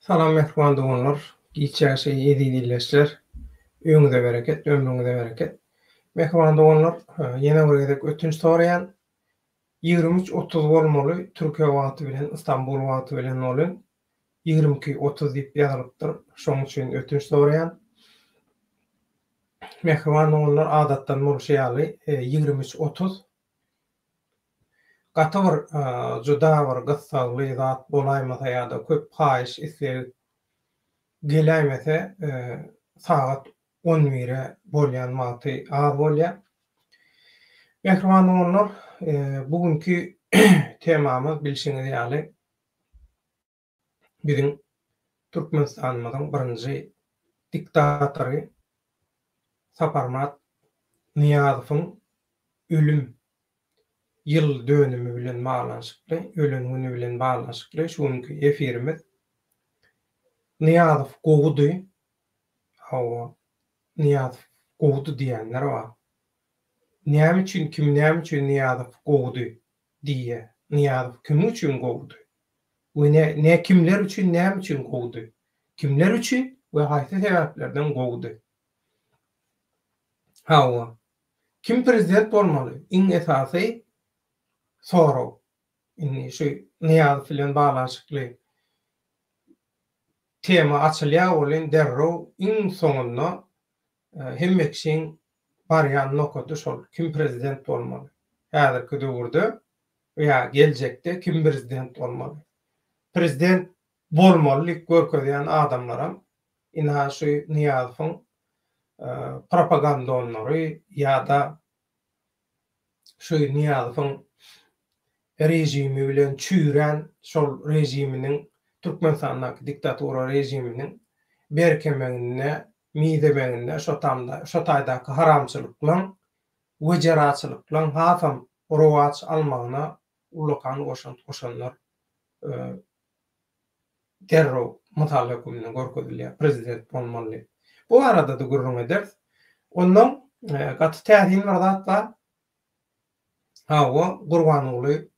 Salam mähriban doganlar, giç ýagşy eziz ildeşler. Öýüňize bereket, ömrüňize bereket. Mähriban doganlar, ýene bir gezek ötünç soraýan. 23 30 bolmaly, Türkiýe wagty bilen, Istanbul wagty bilen bolyn. 22 30 diýip ýazylypdyr. Şoň üçin ötünç soraýan. Mähriban doganlar, adatdan bolşy ýaly 23 30 Gaty bir juda bir gyssagly zat bolaýmasa ýa-da köp haýyş isleg geläýmese sagat on bire bolýan wagty az bolýar. Mähriban doganlar, bu günki temamyz bilşiňiz ýaly biziň Türkmenistanymyzyň birinji diktatory Saparmyrat Nyýazowyň ölüm ýyl dönümi bilen baglanyşykly, ölen güni bilen baglanyşykly şu günki efirimiz. Nyýazow gowudy, hawa, Nyýazow gowudy diýenler bar. Näme üçin, kim näme üçin Nyýazow gowudy diýýär? Nyýazow kimiň üçin gowudy? We ne, ne kimler üçin näme üçin gowudy? Kimler üçin we haýsy sebäplerden gowudy? Hawa. Kim prezident bolmaly? Iň esasy sorag. Indi şu Nyýazow bilen baglanyşykly tema açylýar welin derrew iň soňunda hemme kişiň barýan nokady şol, kim prezident bolmaly? Häzirki döwürde ýa geljekde kim prezident bolmaly? Prezident bolmaly diýip görkezýän adamlaram ynha şu Nyýazowyň propagandonlary ýa-da şu Nyýazowyň režimi bilen çüýrän şol režiminiň Türkmenistandaky diktatura režiminiň berkemeginde, mizemeginde şo tamda şo taýdaky haramçylyklaň, wejeraçylyklaň hasam rowaç almagyna ullakan goşant goşanlar derrew mysal höküminde görkezilýär, prezident bolmaly diýip. Bu barada-da gürrüň ederis. Onnoň gaty täsin bir zat bar. Hawa, Gurbanguly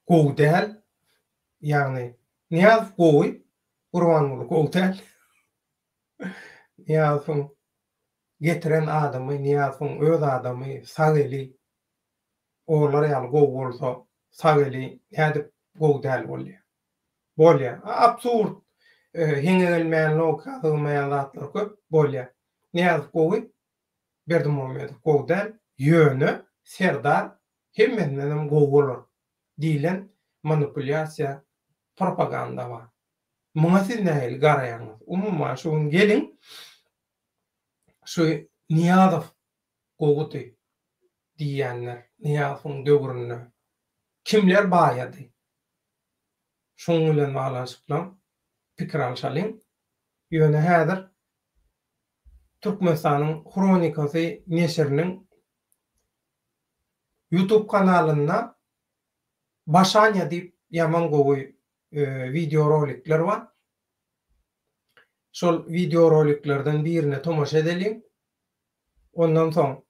gowy däl. Ýagny Nyýazow gowy, Gurbanguly gowy däl. Nyýazowyň getiren adamy, Nyýazowyň öz adamy, sag eli olar ýaly gowy bolsa, sag eli nädip gowy däl bolýar? Bolýar. Absurd, heňe gelmeýän, logika sygmaýan zatlar köp bolýar. Nyýazow gowy, Berdimuhamedow gowy däl, ýöne Serdar hemmesindenem gowy bolar diýlen manipulýasiýa, propaganda bar. Muňa siz nähili garaýaňyz? Umuman şu gün geliň şu Nyýazow gowudy diýýänler Nyýazowyň döwründe kimler baýady? Şuň bilen baglanyşyklam pikir alşalyň. Ýöne häzir Türkmenistanyň Hronikasy neşiriniň Youtube kanalynda Başanýa diýip ýaman gowy wideorolikler bar. Şol wideoroliklerden birine tomaşa edeliň. Ondan soň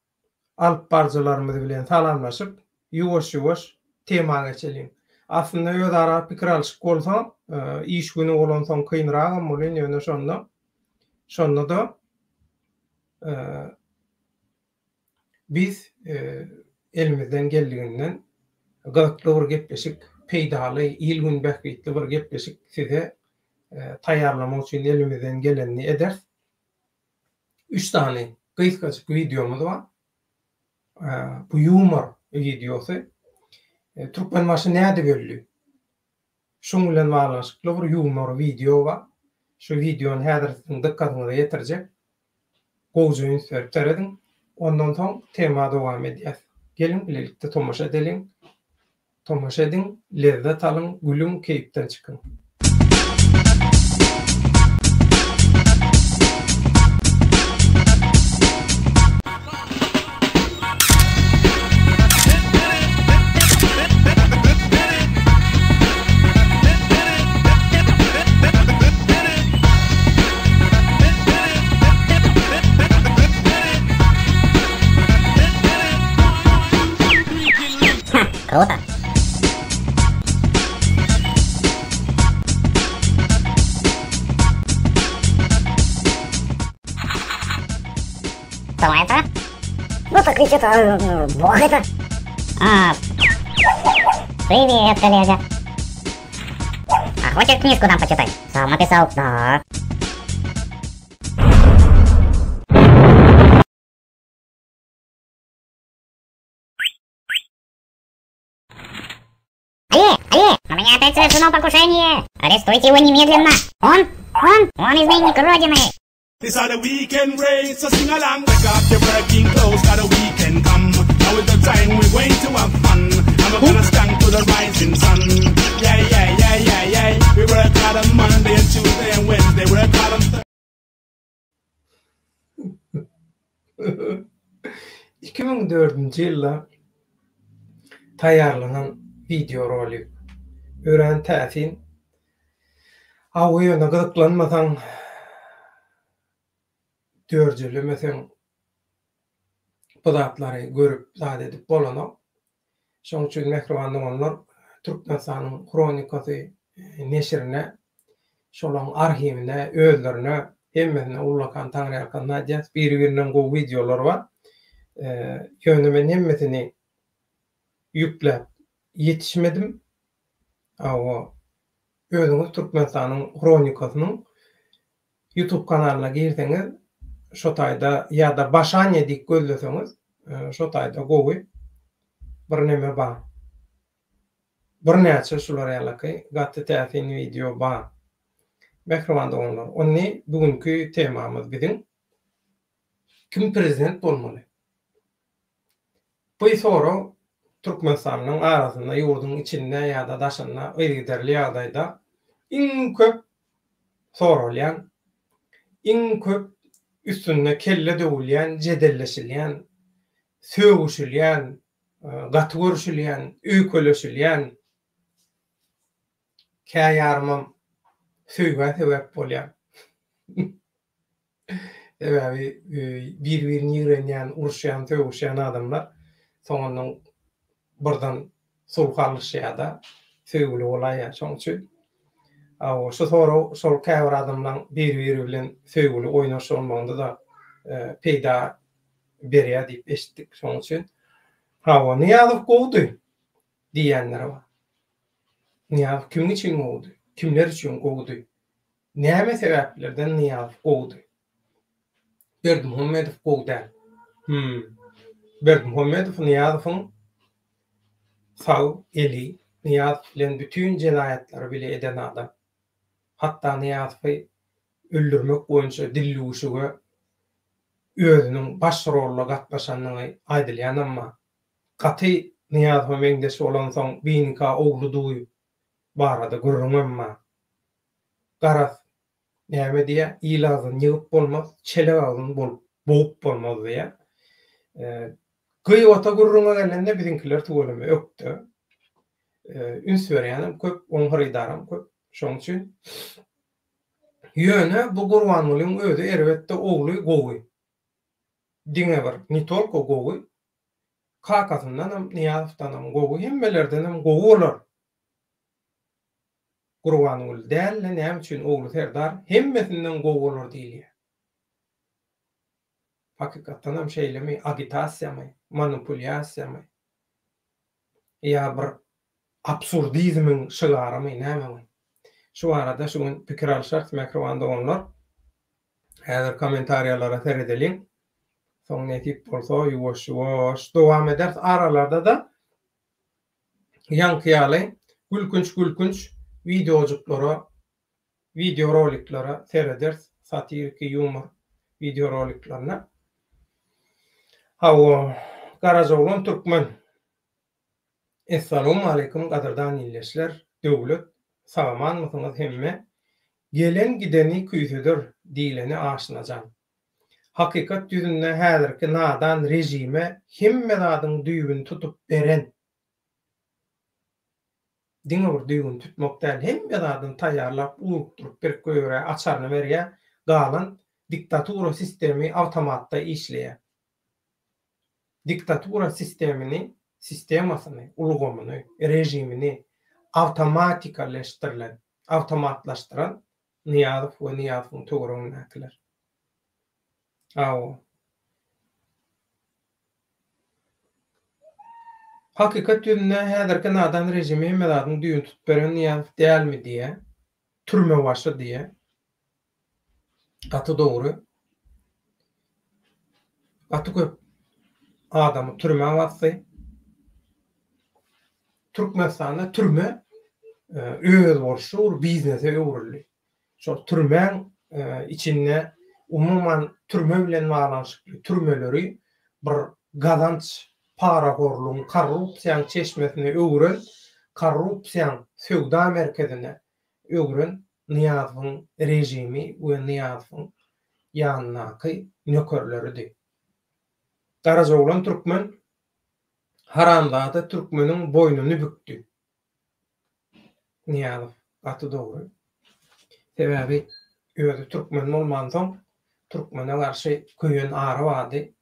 alyp baryjylarymyz bilen salamlaşyp, ýuwaş-ýuwaş tema geçeliň. Aslynda özara pikir alşyk bolsa, iş güni bolansoň kynragam bolýan, ýöne şonda şonda-da biz elimizden geldiginden gyzykly bir gepleşik, peýdaly, il-gün bähbitli bir gepleşik size taýýarlamak üçin elimizden gelenini ederis. Üç sany gysgajyk wideomyz bar. Bu ýumor wideosy. Türkmenbaşy nädip öldi? Şuň bilen baglanyşykly bir ýumor wideo bar. Şu wideony häzir siziň dykgatyňyza ýetirjek. Gowuja üns berip serediň. Ondan soň tema dowam edýäs. Geliň bilelikde tomaşa edeliň. Tomaşa ediň, lezzet alyň, gülüň, keýpden çykyň. Круто. Кто это? Ну так ведь это... Бог это... А... Привет, коллега. А хочешь книжку нам почитать? Сам написал. Да. Али, Али, у меня опять совершено покушение. Арестуйте его немедленно. Он, он, он изменник Родины. This are the weekend race, so sing along. Take off your working clothes, got a weekend come. Now is the time we're going to have fun. And we're gonna stand to the rising sun. Yeah, yeah, yeah, yeah, yeah. We work hard on Monday and Tuesday and Wednesday. Work hard on Thursday. 2004-nji ýylda taýýarlanan wideorolik. Örän täsin. Hawa ýöne gyzyklanmasaň, dörjelemeseň bu zatlary görüp zat edip bolanok. Şonuň üçin mähriban doganlar Türkmenistanyň Hronikasy neşirine, şolaryň arhiwine, özlerine hemmesine ullakan taňryýalkasyn aýdýas. Biri-birinden gowy wideolar bar. Ýöne men hemmesini ýükläp ýetişmedim. Hawa, özüňiz Türkmenistanyň Hronikasynyň Youtube kanalyna girseňiz şo taýda ýa-da Başaniýa diýip gözleseňiz şo taýda gowy bir neme bar. Birnäçe şular ýalaky gaty täsin wideo bar. Mähriban doganlar, ony bu günki temamyz biziň Kim prezident bolmaly? Bu sorag türkmenistanlylaryň arasynda, ýurduň içinde ýa-da daşynda yzygiderli ýagdaýda iň köp soralýan, iň köp üstünde kelle döwülýän, jedelleşilýän, sögüşilýän, gaty görüşilýän, öýkeleşilýän, käýarymam söýgä sebäp bolýan. Sebäbi bir-birini ýigrenýän, uruşýan, sögüşýän adamlar soňundan birden sulh alyşýar-da, söýgüli bolaýýar. Şonuň üçin hawa, şu sorag şol käbir adamlaryň bir-biri bilen söýgüli oýnaş bolmagynda-da peýda berýär diýip eşitdik. Şonuň üçin hawa, Nyýazow gowudy diýýänler bar. Nyýazow kimiň üçin gowudy? Kimler üçin gowudy? Näme sebäplerden Nyýazow gowudy? Berdimuhamedow gowy däl. Hum. Berdimuhamedow Nyýazowyň sag eli, Nyýazow bilen bütin jenaýatlary bile eden adam. Hatda Nyýazowy öldürmek boýunça dildüwüşige özüniň baş rolda gatnaşandygy aýdylýanam bar. Gaty Nyýazowa meňzeş bolansoň binika ogludygy barada gürrüňem bar. Garaz, näme diýýär, il agzyny ýygyp bolmaz, çelek agzyny bolup, bogup bolmaz diýýär. Gybata gürrüňe gelende biziňkiler tüweleme ökde. Üns berýänem köp, oň hyrydaram köp. Şoň üçin. Ýöne bu Gurbangulyň özi erbetde ogly gowy. Diňe bir ne tolko gowy, kakasyndanam, Nyýazowdanam gowy, hemmelerdenem gowy bolar. Gurbanguly däl-de näme üçin ogly Serdar hemmesinden gowy bolar diýilýär. Hakykatdanam şeýlemi, agitasiýamy, manipulýasiýamy ýa bir absurdizmiň şygarymy näme bu? Şu barada şu gün pikir alyşarys mähriban doganlar. Häzir kommentariýalara seredeliň. Soň nesip bolsa ýuwaş-ýuwaş dowam ederis. Aralarda-da ýaňky ýaly gülkünç-gülkünç wideojyklara, wideoroliklere serederis, satiriki ýumor wideoroliklerine. Hawa, Garajaoglan Türkmen. Essalawmaleýkum gadyrdan ildeşler, Döwlet, sagamanmysyňyz hemme? Gelen gideni küýseder diýleni aşynajan. Hakykat ýüzünde häzirki nadan režime hemme zadyň düýbüni tutup beren, diňe bir düýbüni tutmak däl, hemme zadyny taýýarlap, ugrukdyryp berip goýberýär, açaryny berýär, galan diktatura sistemi awtomatda işleýär. Diktatura sistemini, sistemasyny, ulgamyny, režimini awtomatikaleşdirilen, awtomatlaşdyran Nyýazow we Nyýazowyň töweregindäkiler. Hawa. Hakykat ýüzünde häzirki nadan režimi hemme zadyň düýbüni tutup beren Nyýazow dälmi diýýä. Türmebaşy diýýä. Gaty dogry. Gaty köp adamy türmä basdy. Türkmenistanda türme özboluşly bir biznese öwrüldi. Şol türmäň içinde umuman türme bilen baglanyşykly türmeleri bir gazanç, parahorlugyň, korrupsiýaň çeşmesine öwren, korrupsiýaň söwda merkezine öwren Nyýazowyň režimi we Nyýazowyň ýanyndaky nökerleridi. Garajaoglan türkmen haramzada türkmeniň boýnuny bükdi. Nyýazow gaty dogry. Sebäbi özi türkmen bolmansoň türkmene garşy köýen ary bardy.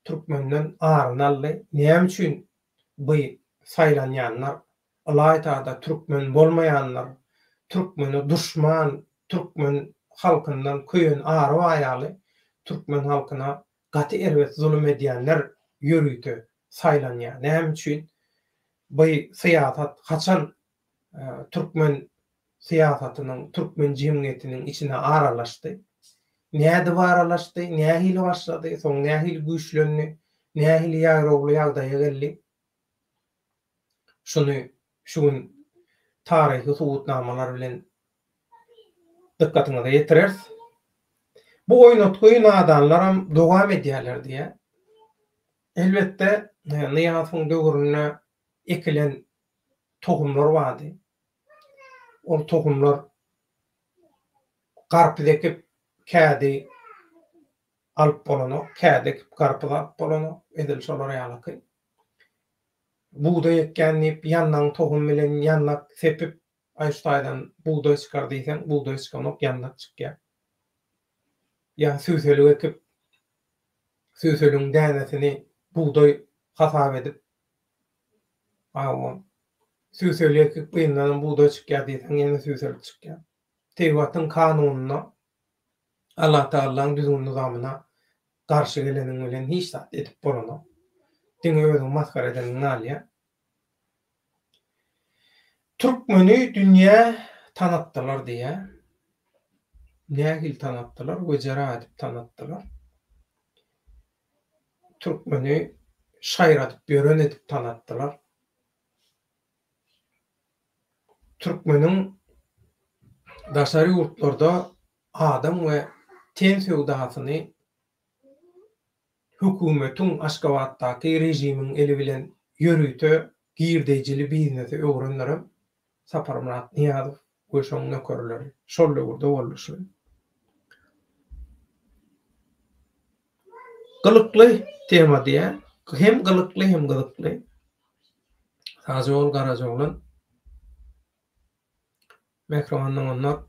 Türkmenden aryny aldy. Näme üçin by saýlanýanlar ylaýtada türkmen bolmaýanlar türkmene duşman türkmen halkyndan köýen ary bar ýaly türkmen halkyna gaty erbet zulum edýänler ýörite saýlanýar. Näme üçin by syýasat haçan türkmen syýasatynyň, türkmen jemgyýetiniň içine aralaşdy? Nädip aralaşdy, nähili başlady, soň nähili güýçlendi, nähili ýaýrawly ýagdaýa geldi? Şuny şu gün taryhy subutnamalar bilen dykgatyňyza ýetireris. Bu oýnatgy nadanlaram dowam edýärler diýýär. Elbetde, Nyýazowyň döwründe ekilen tohumlar bardy. Ol tohumlar garpyz ekip, kädi alyp bolanok, kädi ekip, garpyz alyp bolanok, edil şolar ýalyky. Bugdaý ekýän diýip, ýandagyň tohumy bilen ýandak sepip, Aý şu taýdan bugdaý çykar diýseň, bugdaý çykanok, ýandak çykýar. Ýa sübselik ekip, sübseligiň dänesini bugdaý hasap edip, hawa, sübselik ekip yzyndanam bugdaý çykýar diýseň, ýene sübselik çykýar. Tebigatyň kanunyna, Allatagalaň düzgün-nyzamyna garşy geleniň bilen hiç zat edip bolanok. Diňe özüňi masgara edeniň galýar. Türkmeni dünýä tanatdylar diýýä. Nähili tanatdylar? Wejera edip tanatdylar. Türkmeni şaýradyp ýören edip tanatdylar. Türkmeniň daşary ýurtlarda adam we ten söwdasyny hökümetiň Aşgabatdaky režimiň eli bilen ýörite girdeýjili biznese öwrenlerem Saparmyrat Nyýazow we şoň nökerleri. Şol döwürde boldy şu. Gylykly tema diýýän. Hem gylykly hem gyzykly. Sagja bol Garajaoglan. Mähriban doganlar.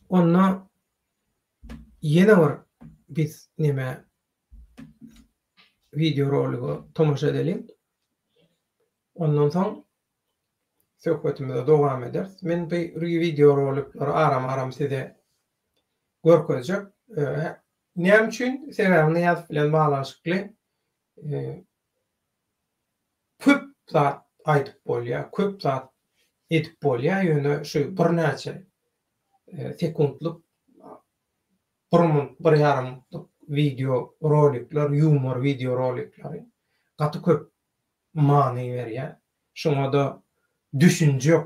Onda ýene bir biz neme wideo rolige tomaşa edeliň. Ondan soň söhbetimize dowam ederis. Men bu wideo rolikleri aram-aram size görkezjek. Näme üçin? Sebäbi Nyýazow bilen baglanyşykly Köp zat aýdyp bolýar, köp zat edip bolýar, ýöne şu birnäçe sekuntlyk, bir munt, bir ýarym muntlyk wideo rolikler, ýumor wideo rolikleri gaty köp many berýär. Şoňa-da düşünjek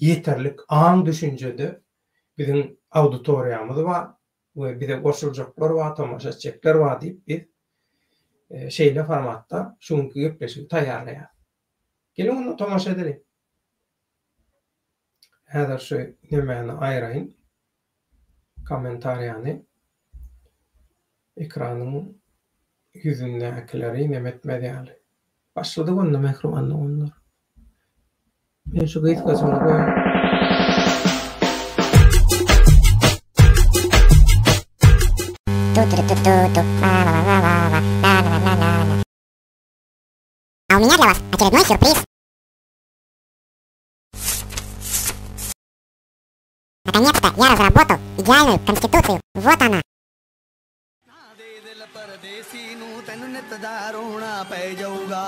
ýeterlik aň-düşünjede biziň auditoriýamyz bar. we bize goşuljaklar bar, tomaşa etjekler bar diýip biz şeýle formatda şu günki gepleşigi taýýarlaýarys. Geliň onda tomaşa edeliň. Häzir şu nemäni aýraýyn. Kommentariýany ekranyň ýüzündäkileri neme etmez ýaly. Başladyk onda mähriban doganlar. Men şu gysgaçyny goýaýyn. A u меня для вас очередной сюрприз. Наконец-то я разработал идеальную конституцию. Вот она. ਤੈਨੂੰ ਨਿਤ ਦਾ ਰੋਣਾ ਪੈ ਜਾਊਗਾ।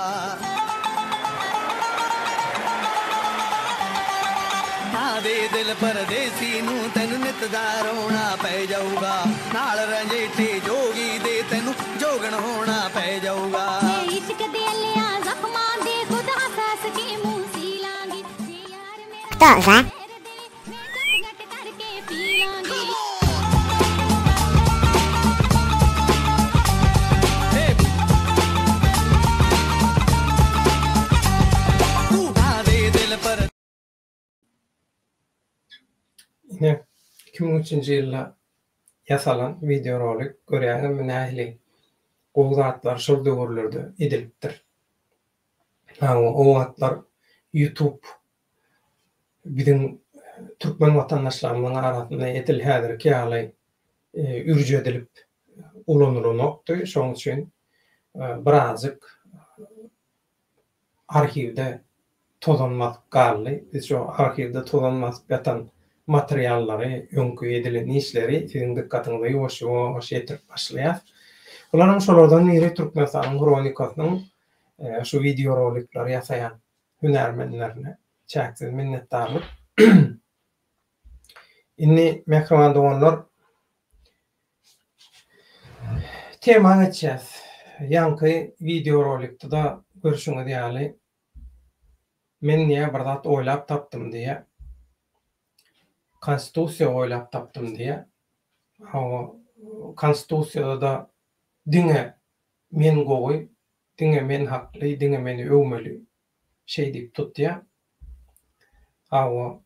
ਨਾ ਦੇ ਦਿਲ ਪਰਦੇਸੀ ਨੂੰ, ਤੈਨੂੰ ਨਿਤ ਦਾ ਰੋਣਾ ਪੈ ਜਾਊਗਾ। ਨਾਲ ਰੰਜੇਠੇ ਜੋਗੀ ਦੇ ਤੈਨੂੰ ਜੋਗਣ ਹੋਣਾ ਪੈ ਜਾਊਗਾ। ਜੇ ਇਸ਼ਕ ਦੇ ਲਿਆ ਜ਼ਖਮਾਂ ਦੇ ਖੁਦ ਹੱਸ ਹੱਸ ਕੇ ਮੂੰਹ ਸੀ ਲਾਂਗੀ, ਜੇ ਯਾਰ ਮੇਰਾ Кто за? ਜ਼ਹਿਰ ਦੇਵੇ, ਮੈਂ ਘੁੱਟ ਘੁੱਟ ਕਰਕੇ ਪੀ ਲਾਂਗੀ। ਤੂੰ ਨਾ ਦੇ ਦਿਲ ਪਰ Ine, 2003-nji ýylda ýasalan wideorolik, görýäňizmi nähili gowy zatlar şol döwürlerde edilipdir. Hawa, o wagtlar YouTube biziň türkmen watandaşlarymyzyň arasynda edil häzirki ýaly ürç edilip ulanylanokdy, şonuň üçin birazjyk arhiwde tozan basyp galdy. Biz şo arhiwde tozan basyp ýatan materiallary, öňki edilen işleri siziň dykgatyňyza ýuwaş-ýuwaş ýetirip başlaýas. Bularam şolardan biri Türkmenistanyň Hronikasynyň şu wideorolikleri ýasaýan hünärmenlerine çäksiz minnetdarlyk. Indi mähriban doganlar tema geçýäs. Ýaňky wideorolikde-de görşüňiz ýaly men diýýär bir zat oýlap tapdym diýýär. Konstitusiýa oýlap tapdym diýýär. Hawa, konstitusiýada-da diňe men gowy, diňe men hakly, diňe meni öwmeli şeý diýip tutýar. Hawa.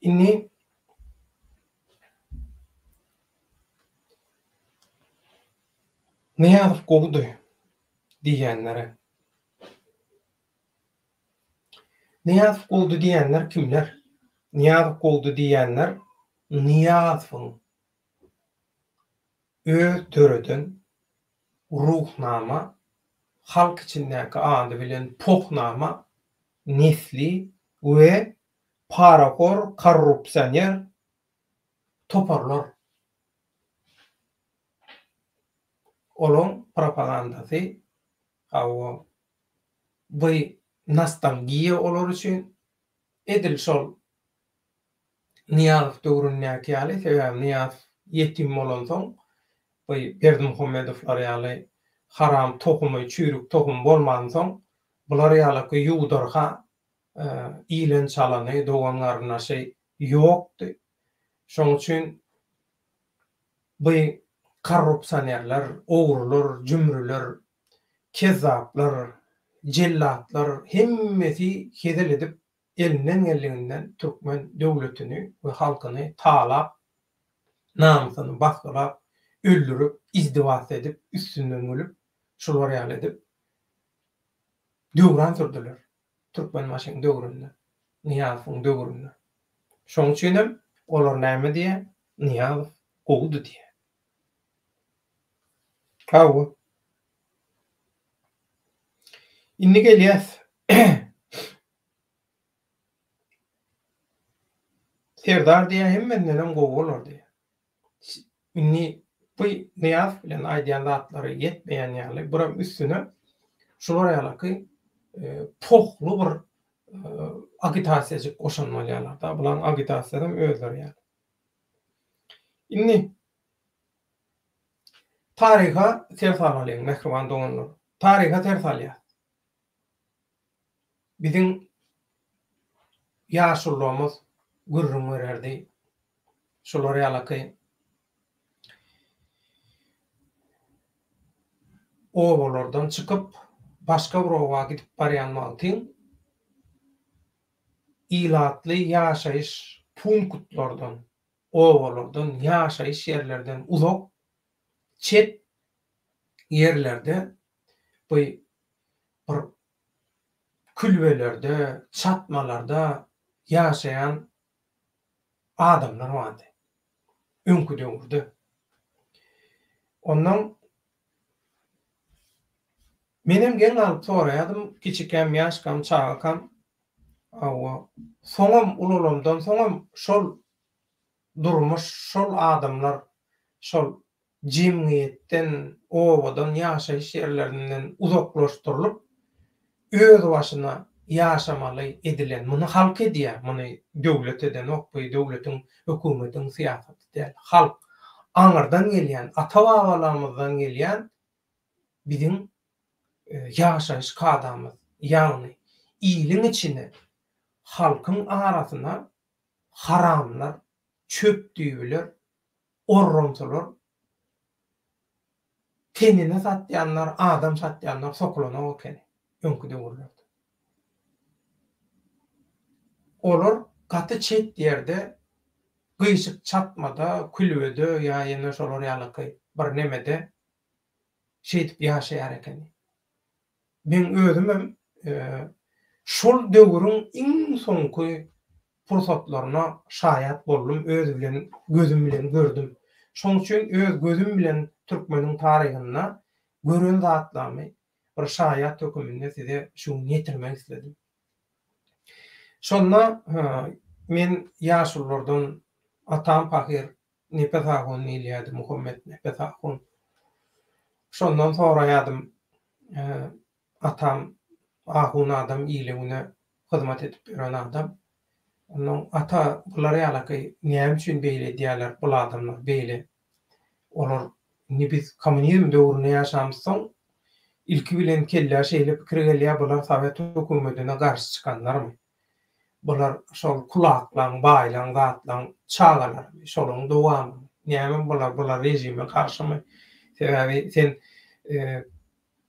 Indi Nyýazow gowudy diýýänlere. Nyýazow gowudy diýýänler kimler? Nyýazow gowudy diýýänler Nyýazowyň öz döreden Ruhnama, halk içindäki ady bilen Pohnama nesli we parahor korrupsioner toparlar. Olaň propagandasy hawa bu nostalgiýa olar üçin edil şol Nyýazow döwründäki ýaly, sebäbi Nyýazow ýetim bolansoň, bu Berdimuhamedowlar ýaly haram tohumy, çüýrük tohum bolmansoň, bular ýalaky ýuwdarha iýlen-çalany, dogan-garyndaşy ýokdy. Şonuň üçin bu korrupsionerler, ogrular, jümrüler, kezzaplar, jellatlar hemmesi hezil edip elinden geldiginden türkmen döwletini we halkyny talap, namysyny basgylap, öldürip, izdiwas edip, üstünden gülüp, şular ýaly edip döwran sürdüler Türkmenbaşyň döwründe, Nyýazowyň döwründe. Şonuň üçinem olar näme diýýär? Nyýazow gowudy diýýär. Hawa. Indi gelýäs. Serdar diýýär hemmesindenem gowy bolar diýýär. Indi bu Nyýazow bilen aýdýan zatlary ýetmeýän ýaly, buram üstüne şular ýalaky pohly bir agitasiýajyk goşan bolýarlar-da. Bularyň agitasiýasam özleri ýaly. Indi taryha ser salalyň mähriban doganlar. Taryha ser salýas. Biziň ýaşululygymyz gürrüň bererdi. Şular ýalaky obalardan çykyp, başga bir oba gidip barýan wagtyň ilatly ýaşaýyş punktlardan, obalardan, ýaşaýyş ýerlerden uzak, çet ýerlerde bu bir külbelerde, çatmalarda ýaşaýan adamlar bardy. Öňki döwürde. Ondan menem geň galyp soraýardym, kiçikäm, ýaşkam, çagakam. Hawa, soňam ulalamdan soňam şol durmuş, şol adamlar, şol. jemgyýetden, obadan, ýaşaýyş ýerlerinden uzaklaşdyrylyp, özbaşyna ýaşamaly edilen, muny halk edýär, muny döwlet edenok, bu döwletiň, hökümetiň syýasaty däl, halk, aňyrdan gelýän, ata-babalarymyzdan gelýän biziň ýaşaýyş kadamyz, ýagny iliň içine, halkyň arasyna haramlar, çöp düýbiler, orramsylar, tenini satýanlar, adam satýanlar sokulanok ekeni öňki döwürlerde. Olar gaty çet ýerde, gyşyk çatmada, külbede ýa ýene şolar ýalyky bir nemede şeýdip ýaşaýar ekeni. Meň özümem şol döwrüň iň soňky pursatlaryna şaýat boldum, öz bilen gözüm bilen gördüm. Şoň üçin öz gözüm bilen türkmeniň taryhynda gören zatlarymy bir şaýat höküminde size şu gün ýetirmek isledim. Şonda men ýaşululardan atam pahyr Nepes ahun diýilýärdi, Muhammet Nepes ahun. Şondan soraýardym, atam ahun adam ile-güne hyzmat edip ýören adam. Onnoň ata bular ýalaky näme üçin beýle edýärler bul adamlar beýle. Olar indi biz kommunizm döwründe ýaşamyzsoň ilki bilen kellä şeýle pikir gelýär bular sowet hökümetine garşy çykanlarmy? Bular şol kulaklaň, baýlaň, zatlaň çagalarymy, şolaň dowamymy? Näme bular, bular režime garşymy? Sebäbi sen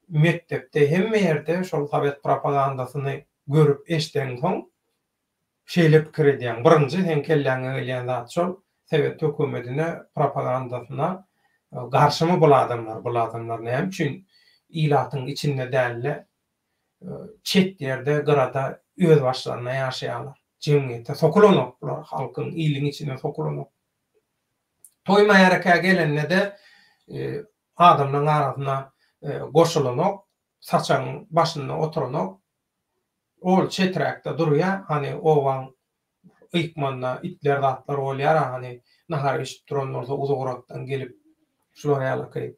mekdepde hemme ýerde şol sowet propagandasyny görüp eşdeňsoň şeýle pikir edýäň. Birinji seň kelläňe gelýän zat şol sowet hökümetine, propagandasyna garşymy bul adamlar? Bul adamlar näme üçin ilatyň içinde dälde çet ýerde, gyrada öz başlaryna ýaşaýarlar. Jemgyýete sokulanok bular, halkyň, iliň içine sokulanok. Toý-märekä gelende-de adamlaryň arasyna goşulanok, saçagyň başynda oturanok. Ol çeträkde durýar, hany obaň ykmanda itler zatlar bolýar-a, hany nahar bişip duran bolsa uzagrakdan gelip şular ýalyky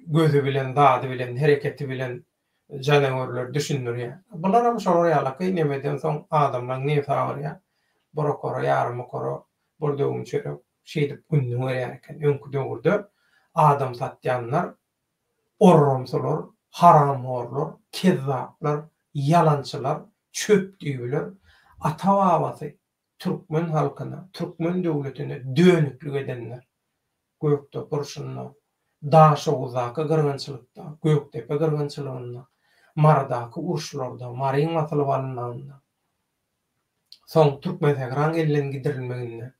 gözi bilen, zady bilen, hereketi bilen janawerleri düşündirýär. Bularam şolar ýalaky nemeden soň adamlaň nebsi agyrýar. Bir okara, ýarym okara, bir döwüm çörek şeýdip gününi görýär eken. Öňki döwürde adam satýanlar orramsylar, haramhorlar, kezzaplar, ýalançylar, çöpdüýbiler, ata-babasy türkmen halkyna, türkmen döwletine dönüklik edenler. Gökdepe urşunda, Daşoguzdaky gyrgynçylykda, Gökdepe gyrgynçylygynda, Marydaky uruşlarda, Maryň basylyp alynmagynda, soň Türkmensähraň elden gidirilmeginde,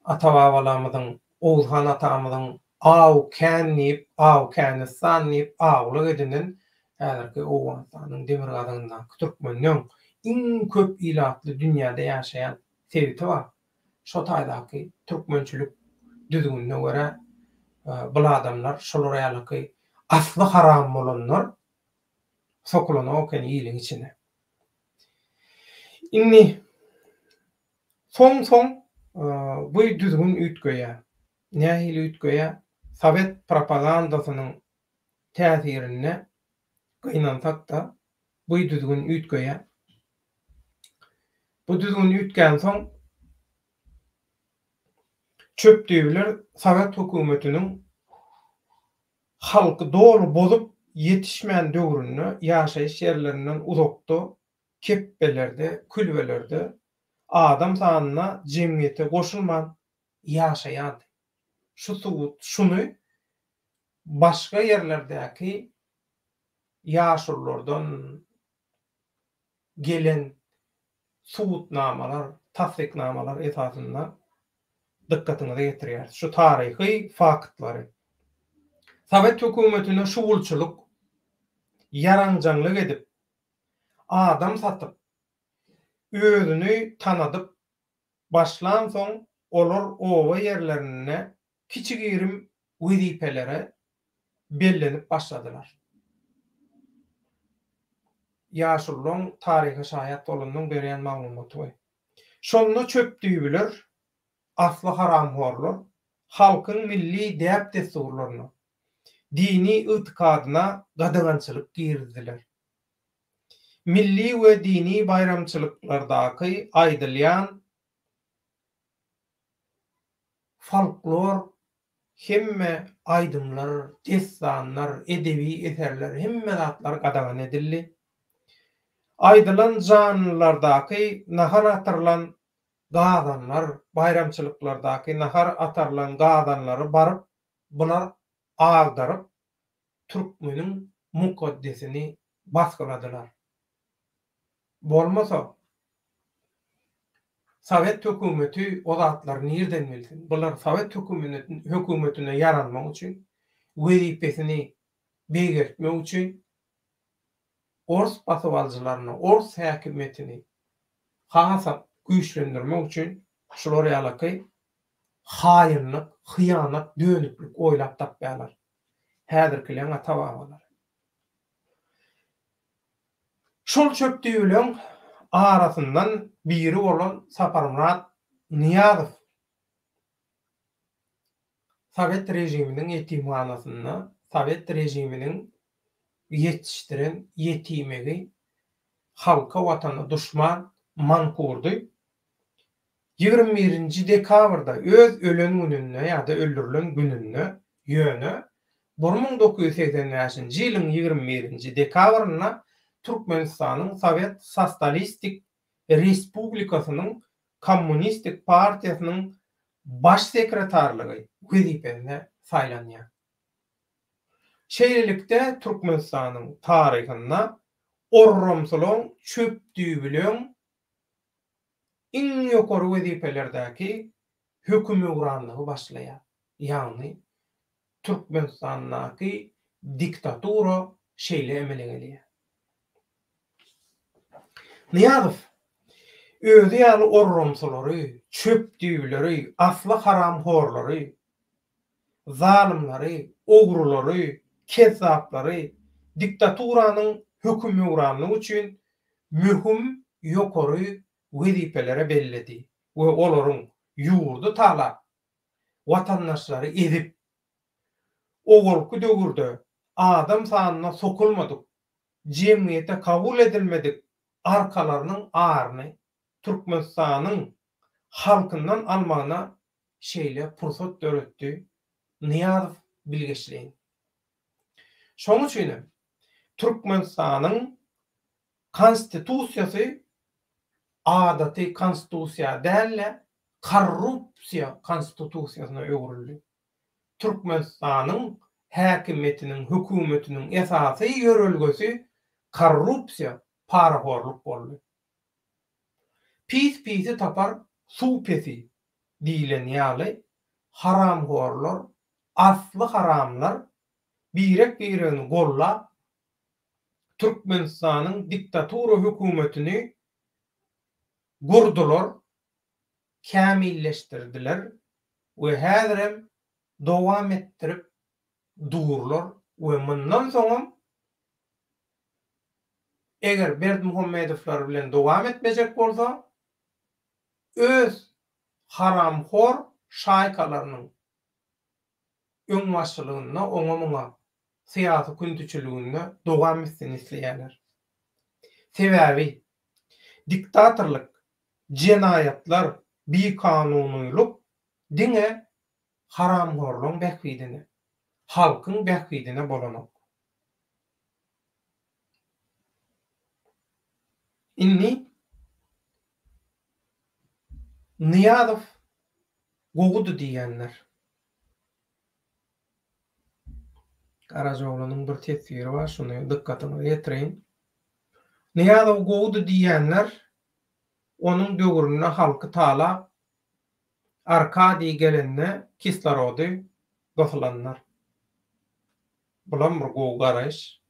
ata-babalarymyzyň, Oguz han atamyzyň Aw kän diýip, Aw känistan diýip awlak edinen häzirki Owganystanyň demirgazygyndaky türkmenleň iň köp ilatly dünýäde ýaşaýan sebiti bar. Şo taýdaky türkmençilik düzgünine görä bul adamlar şolar ýalyky asly haram bolanlar sokulanok eken iliň içine. Indi soň-soň bu düzgün üýtgeýär. Nähili üýtgeýär? Sowet propagandasynyň täsirinde gynansak-da bu düzgün üýtgeýär. Bu düzgün üýtgänsoň, çöpdüýbiler sowet hökümetiniň halky doly bozup ýetişmän döwründe ýaşaýyş ýerlerinden uzakda, kepbelerde, külbelerde adam sanyna jemgyýete goşulman ýaşaýardy. Şu subut şuny başga ýerlerdäki ýaşululardan gelen subutnamalar, tassyknamalar esasynda dykgatyňyza ýetirýäris. Şu taryhy faktlary. Sowet hökümetine şugulçylyk, ýaranjaňlyk edip, adam satyp, özüni tanadyp başlansoň olar oba ýerlerinde kiçi-girim wezipelere bellenip başladylar. Ýaşululaň taryha şaýat bolanynyň berýän maglumaty. Şonda çöpdüýbiler, asly haramhorlar. Halkyň milli däp-dessurlaryna, dini ygtykadyna gadagançylyk girizdiler. Milli we dini baýramçylyklardaky aýdylýan folklor hemme aýdymlar, dessanlar, edebi eserler hemme zatlar gadagan edildi. Aýdylan janlylardaky nahar atyrylan gazanlar, baýramçylyklardaky nahar atarylan gazanlary baryp bular agdaryp türkmeniň mukaddesini basgyladylar. Bolmasa, sowet hökümeti o zatlary nirden bilsin? Bular sowet hökümetine ýaranmak üçin, wezipesini beýgeltmek üçin ors basybalyjylaryny, ors häkimiýetini hasam güýçlendirmek üçin şular ýalaky haýynlyk, hyýanat, dönüklik oýlap tapýarlar. Häzirkileň ata-babalary. Şol çöpdüýbüleň arasyndan biri bolan Saparmyrat Nyýazow sowet režiminiň ýetimhanasynda sowet režiminiň ýetişdiren ýetimegi halka watana duşman mankurdy 21-nji dekabrda öz ölen gününde ýa-da öldürilen gününde, ýöne 1985-nji ýylyň 21-nji dekabrynda Türkmenistanyň Sowet Sostalistik Respublikasynyň Kommunistik partiýasynyň Baş sekretarlygy wezipesine saýlanýar. Şeýlelikde, Türkmenistanyň taryhynda orramsylaň, çöpdüýbüleň iň ýokary wezipelerdäki hökümöwranlygy başlaýar. Ýagny Türkmenistandaky diktatura şeýle emele gelýär. Nyýazow özi ýaly orramsylary, çöpdüýbüleri, asly haramhorlary, zalymlary, ogrulary, kezzaplary diktaturanyň hökümöwranlygy üçin möhüm ýokary wezipelere belledi we olaryň ýurdy talap, watandaşlary ezip, owalky döwürde adam sanyna sokulmadyk, jemgyýete kabul edilmedik arkalarynyň aryny Türkmenistanyň halkyndan almagyna şeýle pursat döretdi Nyýazow bilgeşleýin. Şonuň üçinem Türkmenistanyň Konstitusiýasy adaty konstitusiýa däl-de, korrupsiýa konstitusiýasyna öwrüldi. Türkmenistanyň häkimiýetiniň, hökümetiniň esasy ýörelgesi korrupsiýa, parahorluk boldy. Pis pisi tapar, suw pesi diýlen ýaly, haramhorlar, asly haramlar birek-biregini gollap, Türkmenistanyň diktatura hökümetini gurdular, kämilleşdirdiler we häzirem dowam etdirip durlar we mundan soňam eger Berdimuhamedowlar bilen dowam etmejek bolsa öz haramhor şaýkalarynyň öňbaşçylygynda oňa-muňa syýasy küntüçiliginde dowam etsin isleýärler. Sebäbi diktatorlyk, jenaýatlar, bikanunylyk diňe haramhorlaryň bähbidine, halkyň bähbidine bolanok. Indi Nyýazow gowudy diýýänler. Garajaoglanyň bir teswiri bar, şuny dykgatyňyza ýetireýin. Nyýazow gowudy diýýänler onuň döwründe halky talap, Arkadiý gelende kislorody gysylanlar. Bulam bir gowy garaýyş.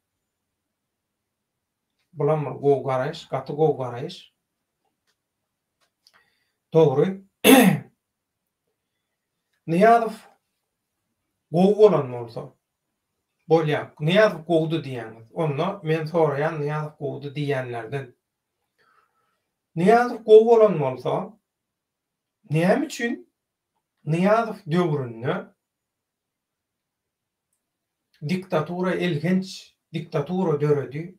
Bulam bir gowy garaýyş, gaty gowy garaýyş. Dogry. Nyýazow gowy bolan bolsa, bolýa, Nyýazow gowudy diýýäňiz. Onda men soraýan Nyýazow gowudy diýýänlerden. Nyýazow gowy bolan bolsa, näme üçin Nyýazow döwründe diktatura elhenç diktatura döredi,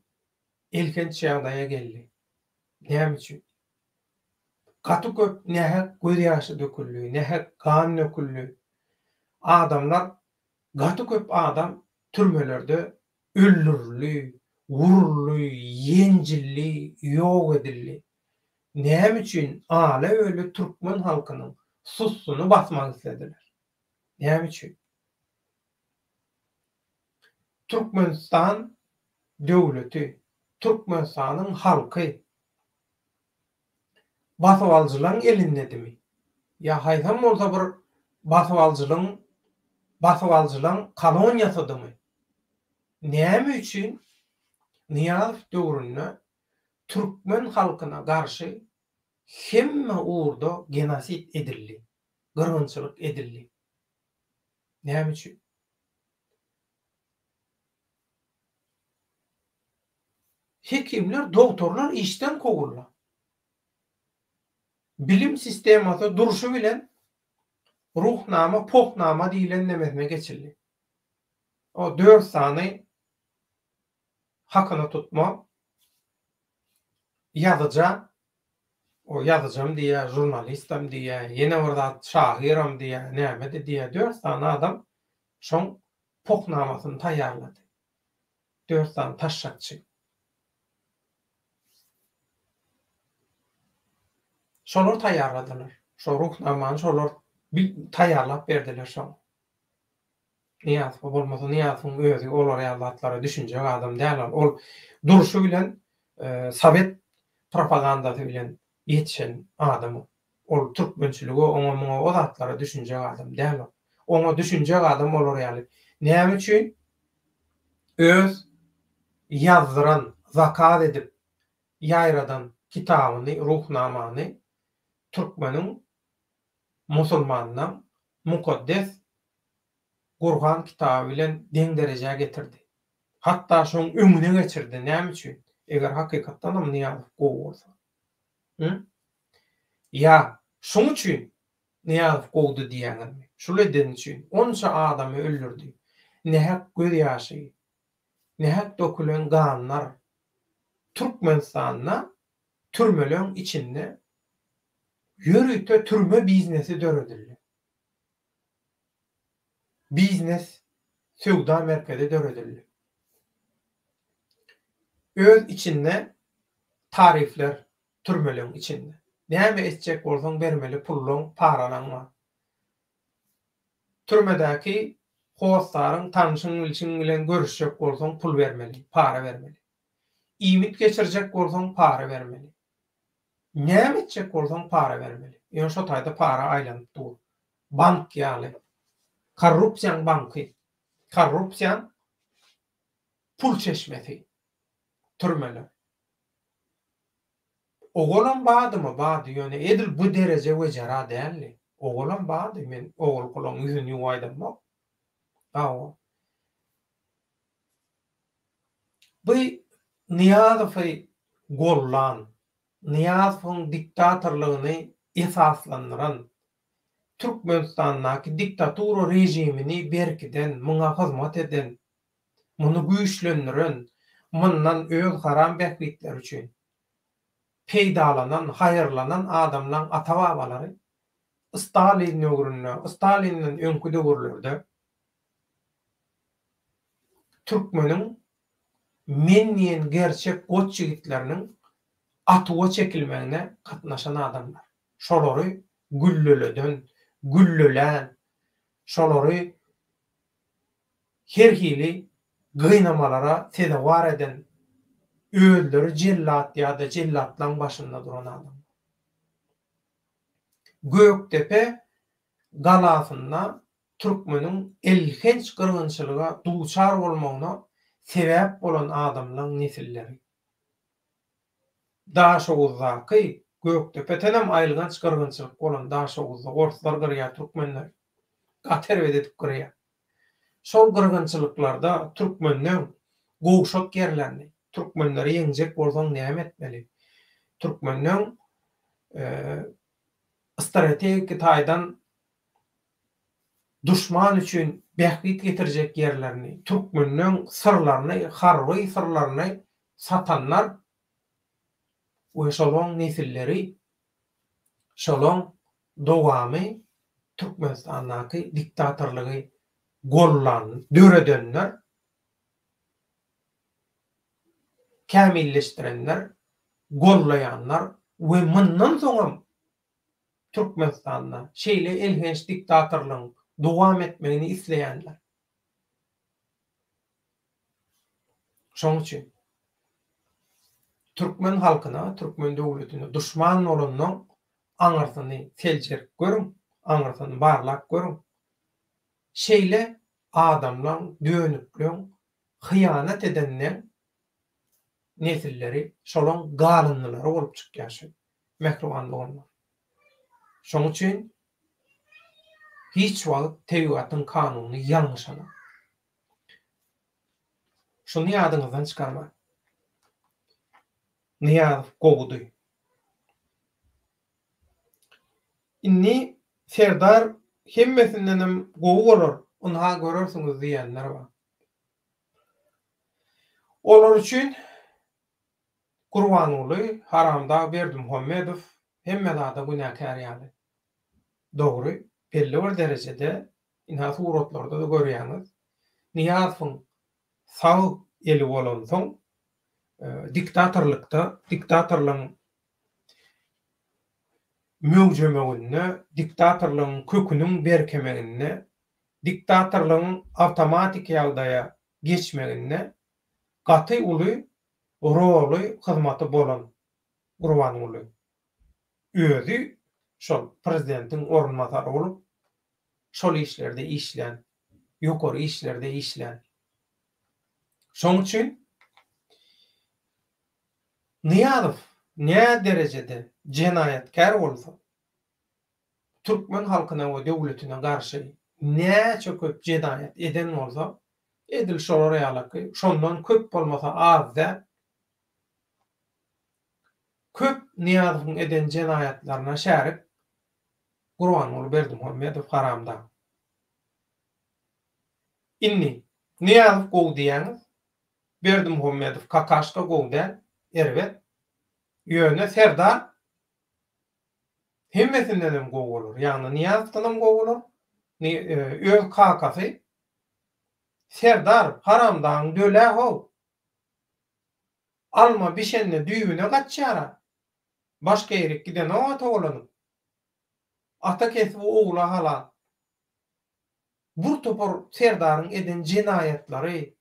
elhenç ýagdaýa geldi. Näme üçin? Gaty köp nähak göz ýaşy döküldi, nähak gan döküldi. Adamlar, gaty köp adam türmelerde öldürildi, wuruldy, ýenjildi, ýok edildi. Näme üçin ala-öli türkmen halkynyň sussuny basmak islediler? Näme üçin? Türkmenistan döwleti, Türkmenistanyň halky basybalyjylaryň elindedimi? Ýa haýsam bolsa bir basybalyjylygyň basybalyjylaryň koloniýasydymy? Näme üçin Nyýazow döwründe türkmen halkyna garşy hemme ugurda genosid edildi, gyrgynçylyk edildi? Näme üçin? Hekimler, dogtorlar işden kowuldy. Bilim sistemasy durşy bilen Ruhnama, pohnama diýlen nemesine geçildi. O dört sany hakyna tutma ýazyja, o ýazyjam diýýär, žurnalistam diýýär, ýene bir zat şahyram diýýär, näme-de diýýär, dört sany adam şoň pohnamasyny taýýarlady. Dört sany taşşakçy. Şolar taýýarladylar. Şo Ruhnamany şolar taýýarlap berdiler şoň. Nyýazowa bolmasa Nyýazowyň özi olar ýaly zatlara düşünjek adam däl ol. Ol durşy bilen sowet propagandasy bilen ýetişen adam ol. Ol türkmençilige oňa muňa o zatlara düşünjek adam däl ol. Oňa düşünjek adam olar ýaly. Näme üçin öz ýazdyran, zakaz edip ýaýradan kitabyny, Ruhnamany türkmeniň musulmanynyň mukaddes Gurhan kitaby bilen deň derejä getirdi. Hatda şoň öňüne geçirdi. Näme üçin? Eger hakykatdanam Nyýazow gowy bolsa. Hı? Ýa şoň üçin Nyýazow gowudy diýýäňizmi? Şul edeni üçin onça adamy öldürdi. Nähak göz ýaşy, nähak dökülen ganlar Türkmenistanda türmeleň içinde ýörite türme biznesi döredildi. Biznes söwda merkezi döredildi. Öz içinde tarifler türmeleň içinde. Näme etjek bolsaň bermeli pullaň, paralaň bar. Türmedäki hossaryň, tanşyň-bilşiň bilen görüşjek bolsaň pul bermeli, para bermeli. Iýmit geçirjek bolsaň para bermeli. Näme etjek bolsaň para bermeli. Ýöne şo taýda para aýlanyp dur. Bank ýaly. Korrupsiýaň banky. Korrupsiýaň pul çeşmesi. Türmeler. Owalam bardymy? Bardy. Ýöne edil bu dereje wejera däldi. Owalam bardy. Men owalkylaň ýüzüni ýuwup aýdamok. Hawa. Bu Nyýazowy gollan, Nyýazowyň diktatorlygyny esaslandyran, Türkmenistandaky diktatura režimini berkiden, muňa hyzmat eden, muny güýçlendiren, mundan öz haram bähbitleri üçin peýdalanan, haýyrlanan adamlaň ata-babalary Stalin döwründe, Stalinden öňki döwürlerde Türkmeniň men diýen gerçek goç ýigitleriniň atuwa çekilmegine gatnaşan adamlar. Şolary gülleleden, güllelän, şolary her hili gynamalara sezewar eden özleri jellat ýa-da jellatlaň başynda duran adamlar. Gökdepe galasynda türkmeniň elhenç gyrgynçylyga duçar bolmagyna sebäp bolan adamlaň nesilleri. Daşoguzdaky Gökdepetenem aýylganç gyrgynçylyk bolan Daşoguzda orslar gyrýar türkmenleri. Gaty erbet edip gyrýar. Şol gyrgynçylyklarda türkmenleň gowşak ýerlerini, türkmenleri ýeňjek bolsaň näme etmeli? Türkmenleň strategiki taýdan. Duşman üçin bähbit getirjek ýerlerini, türkmenleň syrlaryny, harby syrlaryny satanlar we şolaň nesilleri, şolaň dowamy Türkmenistandaky diktatorlygy gollan, döredenler, kämilleşdirenler, gollaýanlar we mundan soňam Türkmenistanda şeýle elhenç diktatorlygyň dowam etmegini isleýänler. Şoň üçin türkmen halkyna, türkmen döwletine duşman bolanlaň aňyrsyny seljerip görüň, aňyrsyny barlap görüň. Şeýle adamlaň, dönükleň, hyýanat edenleň nesilleri şolaň galyndylary bolup çykýar şu mähriban doganlar. Şoň üçin hiç wagt tebigatyň kanuny ýalňyşanok. Şuny ýadyňyzdan çykarmaň. Nyýazow gowudy. Indi Serdar hemmesindenem gowy bolar, ynha görersiňiz diýenler bar. Olar üçin Gurbanguly Haramdag Berdimuhamedow hemme zada günäkär ýaly. Dogry, belli bir derejede, ynha suratlarda-da görýäňiz, Nyýazowyň sag eli bolansoň, diktatorlykda, diktatorlygyň möwjemeginde, diktatorlygyň köküniň berkemeginde, diktatorlygyň awtomatiki ýagdaýa geçmeginde gaty uly roly, hyzmaty bolan Gurbanguly özi şol prezidentiň orunbasary bolup, şol işlerde işlän, ýokary işlerde işlän. Şoň üçin Nyýazow nä derejede jenaýatkär bolsa, türkmen halkyna we döwletine garşy näçe köp jenaýat eden bolsa, edil şolar ýalaky, şondan köp bolmasa az däl, köp Nyýazowyň eden jenaýatlaryna şärik Gurbanguly Berdimuhamedow haramdag. Indi Nyýazow gowy diýýäňiz, Berdimuhamedow kakaşka gowy däl, erbet. Ýöne Serdar Hemmesindenem gowy bolar. Ýagny Nyýazowdanam gowy bolar. Öz kakasy Serdar haramdagyň dölä how. Alma bişende düýbüne gaçýara. Başga ýerik gidenok-a togalanyp. Ata kesbi ogula halal. Bir topar Serdaryň eden jenaýatlary,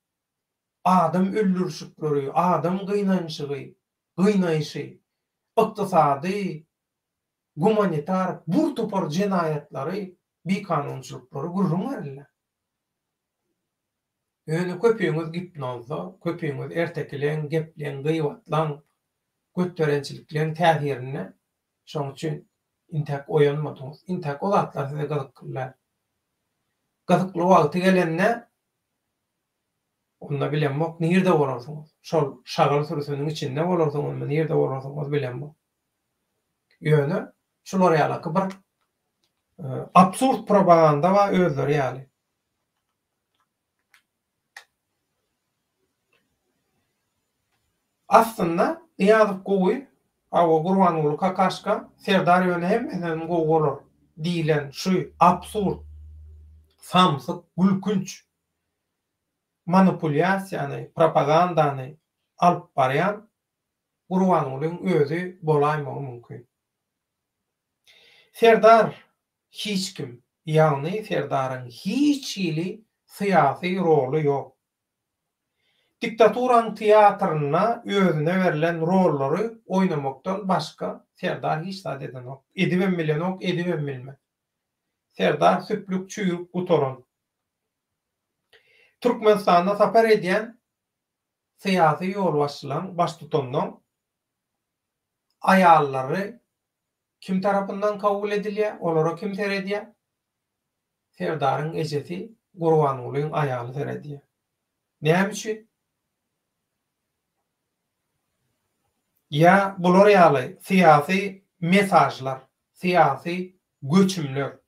adam öldürişikleri, adam gynanyşygy, gynaýşy, ykdysady, gumanitar bir topar jenaýatlary, bikanunçylyklary gürrüň berilýär. Ýöne köpüňiz gipnozda, köpüňiz ertekileň, gepleň, gybatlaň, götderençilikleň täsirinde, şonuň üçin intäk oýanmadyňyz. Intäk o zatlar size gyzykly däl. Gyzykly wagty gelende Onda bilemok nirde bolarsyňyz. Şol şagal sürüsiniň içinde bolarsyňyzmy, nirde bolarsyňyz bilemok. Ýöne şular ýalaky bir absurd propaganda bar özleri ýaly. Aslynda Nyýazow gowy, hawa Gurbanguly kakaşka, Serdar ýöne hemmesinden gowy bolar diýlen şu absurd, samsyk, gülkünç manipulýasiýany, propagandany alyp barýan Gurbangulyň özi bolaýmagy mümkin. Serdar hiç kim, ýagny Serdaryň hiç hili syýasy roly ýok. Diktaturaň teatrynda özüne berlen rollary oýnamakdan başga Serdar hiç zat edenok. Edibem bilenok, edibem bilmez. Serdar süplük çüýrük gutaran. Türkmenistanda sapar edýän syýasy ýolbaşçylaň, baştutanlaň aýallary kim tarapyndan kabul edilýär, olara kim seredýär? Serdaryň ejesi Gurbangulyň aýaly seredýär. Näme üçin? Ýa bular ýaly syýasy mesažlar, syýasy göçümler.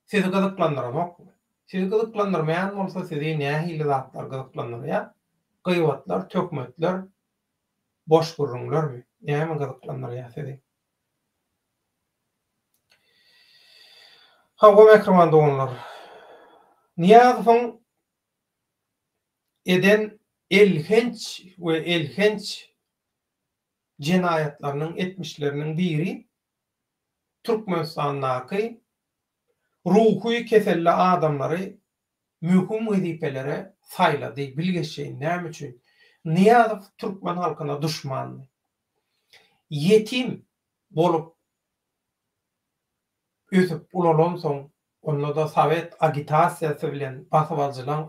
Sizi gyzyklandyranokmy? Sizi gyzyklandyrmaýan bolsa sizi nähili zatlar gyzyklandyrýar? Gybatlar, töhmetler, boş gürrüňlermi? Näme gyzyklandyrýar sizi? Hawa mähriban doganlar. Nyýazowyň eden elhenç we elhenç jenaýatlarynyň, etmişleriniň biri Türkmenistandaky ruhy keselli adamlary möhüm wezipelere saýlady, bilgeşleýin. Näme üçin? Nyýazow türkmen halkyna duşmandy. Ýetim bolup ösüp ulalansoň, onda-da sowet agitasiýasy bilen, basybalyjylaň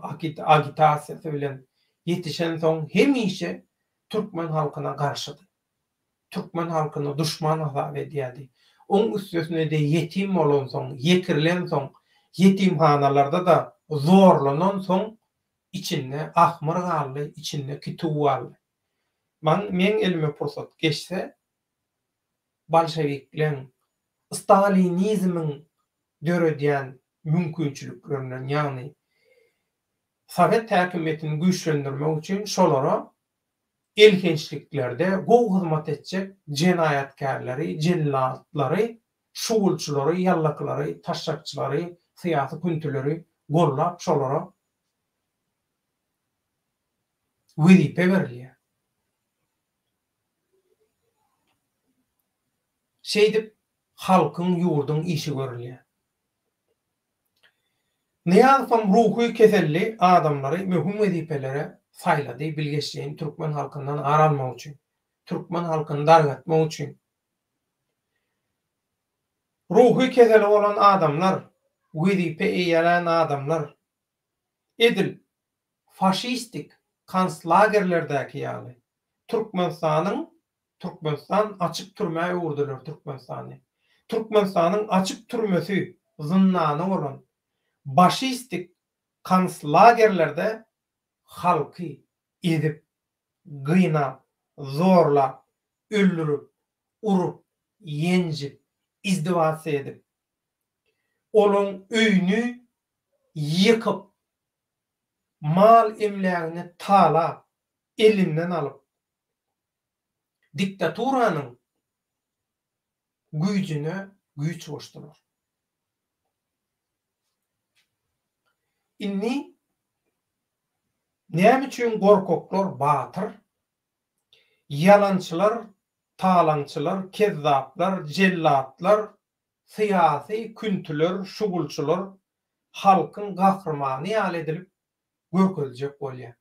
agitasiýasy bilen ýetişensoň hemişe türkmen halkyna garşydy. Türkmen halkyny duşman hasap edýärdi. Oň üstesine-de ýetim bolansoň, ýekirilensoň, ýetimhanalarda-da zorlanansoň içinde ahmyr galdy, içinde kitüw galdy. Maň meň elime pursat geçse, bolşewikleň, stalinizmiň döredýän mümkinçiliklerinden, ýagny sowet häkimiýetini güýçlendirmek üçin şolara elhençliklerde gowy hyzmat etjek jenaýatkärleri, jellatlary, şugulçylary, ýallakylary, taşşakçylary, syýasy küntüleri gollap şolara wezipe berilýär. Şeýdip halkyň, ýurduň işi görülýär. Nyýazowam ruhy keselli adamlary möhüm wezipelere saýlady bilgeşleýin türkmen halkyndan ar almak üçin, türkmen halkyny dargatmak üçin. Ruhy keseli bolan adamlar, wezipe eýelän adamlar edil faşistik konslagerlerdäki ýaly Türkmenistanyň Türkmenistan açyk türmä öwürdiler Türkmenistany. Türkmenistanyň açyk türmesi zyndany bolan başistik konslagerlerde halky ezip, gynap, zorlap, öldürip, urup, ýenjip, izdiwasiýa edip, olaň öýüni ýykyp, mal-emlägini talap, elinden alyp, diktaturanyň güýjüne güýç goşdular. Indi näme üçin gorkaklar batyr, ýalançylar, talaňçylar, kezzaplar, jellatlar, syýasy küntüler, şugulçylar halkyň gahrymany ýaly edilip görkeziljek bolýar?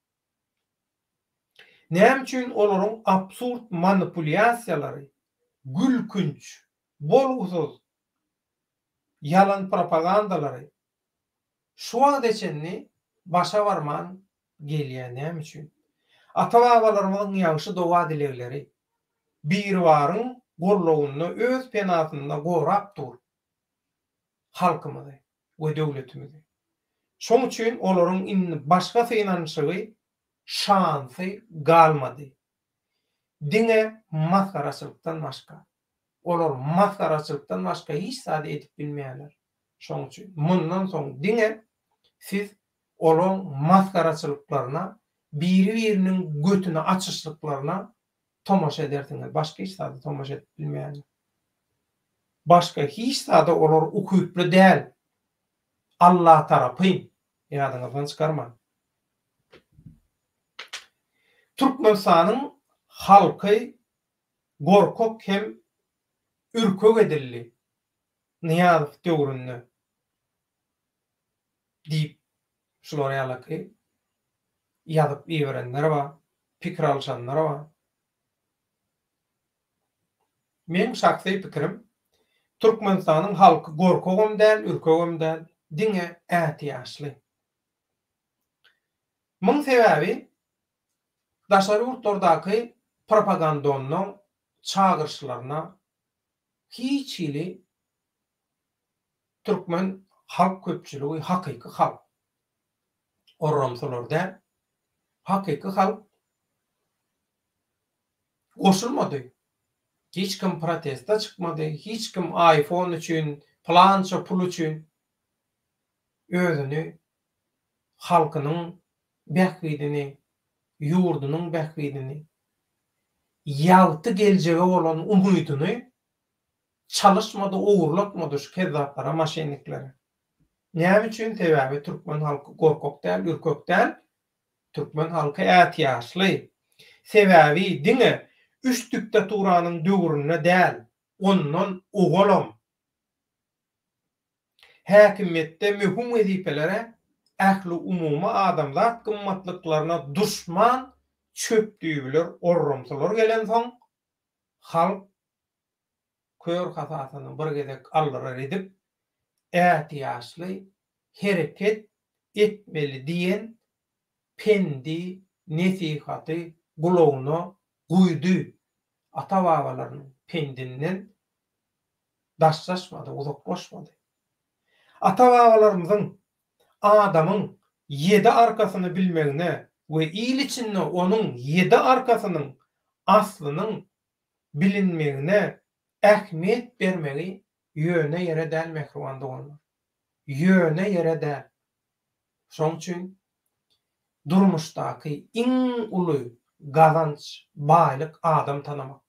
Näme üçin olaryň absurd manipulýasiýalary, gülkünç, bolgusyz ýalan propagandalary şu wagta çenli başa barman gelýär näme üçin? Ata-babalarymyzyň ýagşy doga-dilegleri Biribaryň gollagynda öz penasynda gorap dur halkymyzy we döwletimizi. Şoň üçin olaryň indi başga synanyşygy, şansy galmady. Diňe masgaraçylykdan başga. Olar masgaraçylykdan başga hiç zady edip bilmeýärler. Şoň üçin mundan soň diňe siz olaň masgaraçylyklaryna, biri-biriniň götüni açyşlyklaryna tomaşa edersiňiz. Başga hiç zada tomaşa edip bilmeýärler. Başga hiç zada olar ukyply däl. Allatarapyn, ýadyňyzdan çykarmaň. Türkmenistanyň halky gorkak hem ürkek edildi Nyýazow döwründe diýip şular ýalaky ýazyp iberenler bar, pikir alyşanlar bar. Meň şahsy pikirim, Türkmenistanyň halky gorkagam däl, ürkegem däl, diňe ätiýaçly. Muň sebäbi daşary ýurtlardaky propagandonlaň çagyryşlaryna hiç hili türkmen halk köpçüligi hakyky halk orramsylar däl, hakyky halk goşulmady. Hiç kim proteste çykmady, hiç kim iPhone üçin, pylança pul üçin. özüni halkynyň bähbidini, ýurdunyň bähbidini, ýagty geljege bolan umydyny çalyşmady, ogurlatmady şu kezzaplara, maşenniklere. Näme üçin? Sebäbi türkmen halky gorkak däl, ürkek däl. Türkmen halky ätiýaçly. Sebäbi diňe üç diktaturanyň döwründe däl, ondan owalam häkimiýetde möhüm wezipelere ähliumumy adamzat gymmatlyklaryna duşman çöpdüýbiler, orramsylar gelensoň, halk kör hasasyny bir gezek aldyrar edip, ätiýaçly hereket etmeli diýen pendi, nesihaty gulagyna guýdy. Ata-babalarynyň pendinden daşlaşmady, uzaklaşmady. Ata-babalarymyzyň adamyň ýedi arkasyny bilmegine we il içinde onuň ýedi arkasynyň aslynyň bilinmegine ähmiýet bermegi ýöne ýere däl mähriban doganlar. Ýöne ýere däl. Şoň üçin durmuşdaky iň uly gazanç, baýlyk adam tanamak.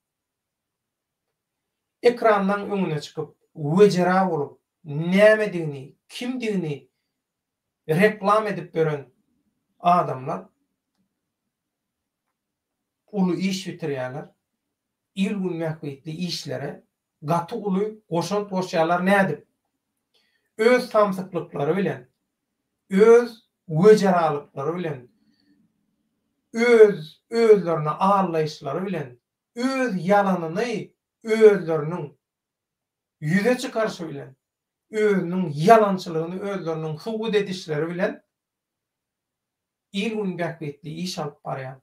Ekranlaň öňüne çykyp, wejera bolup, nämedigini, kimdigini reklam edip ýören adamlar uly iş bitirýärler, il-gün bähbitli işlere gaty uly goşant goşýarlar. Nädip? Öz samsyklyklary bilen, öz wejeralyklary bilen, öz özlerini aldaýyşlary bilen, öz ýalanyny özleriniň ýüze çykaryşy bilen, özüniň ýalançylygyny özleriniň subut edişleri bilen il-gün bähbitli iş alyp barýan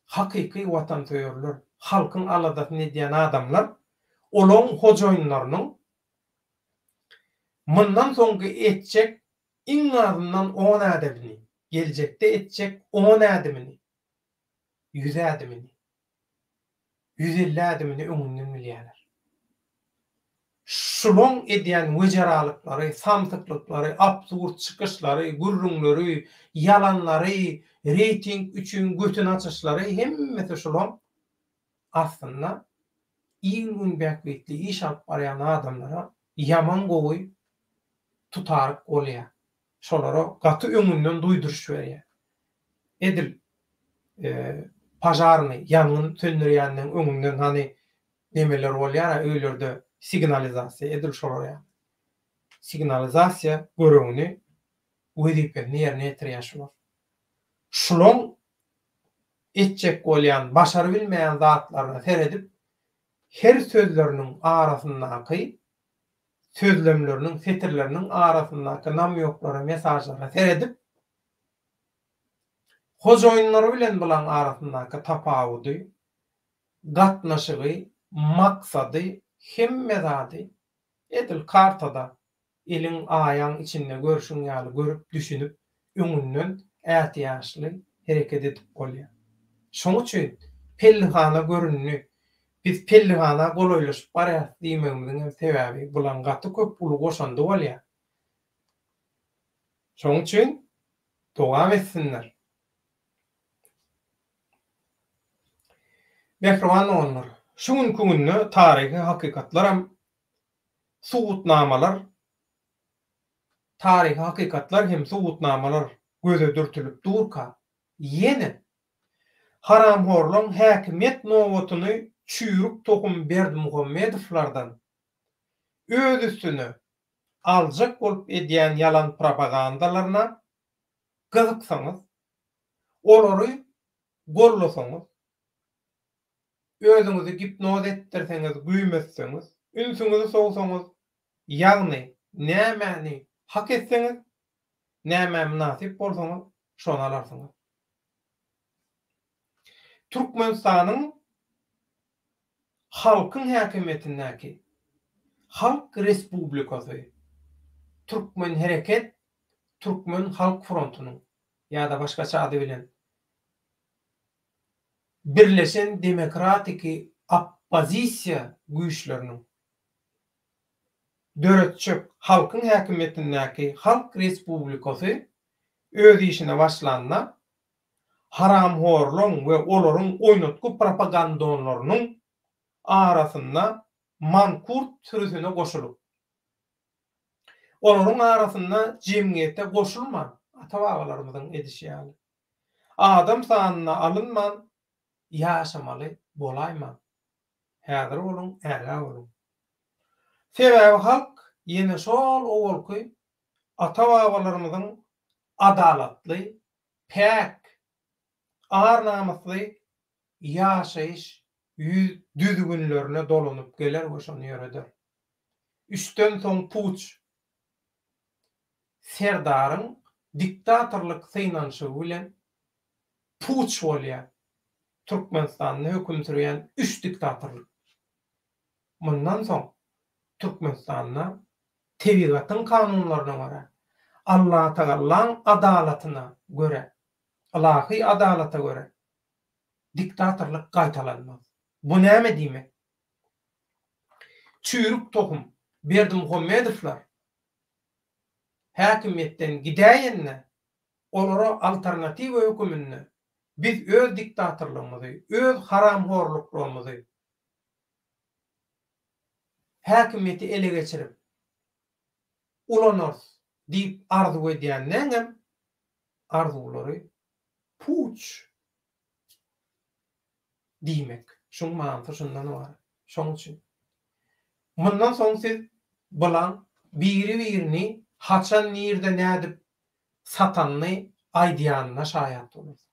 hakyky watansöýerler, halkyň aladasyny edýän adamlar olaň hojaýynlarynyň mundan soňky etjek iň azyndan on ädimini, geljekde etjek on ädimini, ýüz ädimini, 150 ädimini öňünden bilýärler. Şulaň edýän wejeralyklary, samsyklyklary, absurd çykyşlary, gürrüňleri, ýalanlary, reýting üçin götüni açyşlary hemmesi şulaň aslynda il-gün bähbitli iş alyp barýan adamlara ýaman gowy tutaryk bolýar. Şolara gaty öňünden duýduryş berýär. Edil požarnyý, ýangyn söndürýänleň öňünden hany nemeler bolýar-a öýlerde signalizasiýa, edil şolar ýaly. Signalizasiýa görevini, wezipesini ýerine ýetirýär şular. Şulaň etjek bolýan, başarybilmeýän zatlaryna seredip, her sözleriniň arasyndaky sözlemleriniň, setirleriniň arasyndaky namýoklara, mesažlara seredip, hojaýynlary bilen bulaň arasyndaky tapawudy, gatnaşygy, maksady, hemme zady edil kartada eliň aýaň içinde görşüň ýaly görüp, düşünip, öňünden ätiýaçly hereket edip bolýar. Şoň üçin pellihana göründi, biz pellihana golaýlaşyp barýarys diýmegimiziň hem sebäbi bulaň gaty köp uly goşandy bolýar. Şoň üçin dowam etsinler. Mähriban doganlar, şu günki günde taryhy hakykatlaram, subutnamalar Taryhy hakykatlar hem subutnamalar göze dürtülip durka, ýene haramhorlaň häkimiýet nobatyny çüýrük tohum Berdimuhamedowlardan öz üstüne aljak bolup edýän ýalan propagandalaryna gyzyksaňyz, olary gollasaňyz, özüňizi gipnoz etdirseňiz, güýmetseňiz, ünsüňizi sowsaňyz, Ýagny, nämäni hak etseňiz, nämä mynasyp bolsaňyz, şony alarsyňyz. Türkmenistanyň halkyň häkimiýetindäki Halk Respublikasy Türkmenhereket Türkmen Halk Frontunyň ýa-da başgaça ady bilen Birleşen Demokratiki Oppozisiýa güýçleriniň. döretjek halkyň häkimiýetindäki Halk Respublikasy öz işine başlanda, haramhorlaryň we olaryň oýnatgy propagandonlarynyň arasynda mankurt sürüsine goşulyp, olaryň arasynda jemgyýete goşulman, ata-babalarymyzyň edişi ýaly, adam sanyna alynman ýaşamaly bolaýmaň. Häzir boluň, ägä boluň. Sebäbi halk ýene şol owalky ata-babalarymyzyň adalatly, päk, ar-namysly ýaşaýyş düzgünlerine dolanyp geler we şony ýöreder. Üçden soň puç Serdaryň diktatorlyk synanyşygy bilen puç bolýar Türkmenistanda höküm sürýän üç diktatorlyk. Mundan soň Türkmenistanda tebigatyň kanunlaryna görä, Allatagallaň adalatyna görä, ylahy adalata görä diktatorlyk gaýtalanmaz. Bu näme diýmek? Çüýrük tohum Berdimuhamedowlar häkimiýetden gidäýende olara alternatiwa höküminde biz öz diktatorlygymyzy, öz haramhorluklygymyzy häkimiýeti ele geçirip ulanarys diýip arzuw edýänleňem arzuwlary puç diýmek. Şuň manysy şundan ybarat. Şoň üçin mundan soň siz bulaň biri-birini haçan nirde nädip satanyny aýdýanyna şaýat bolarsyň.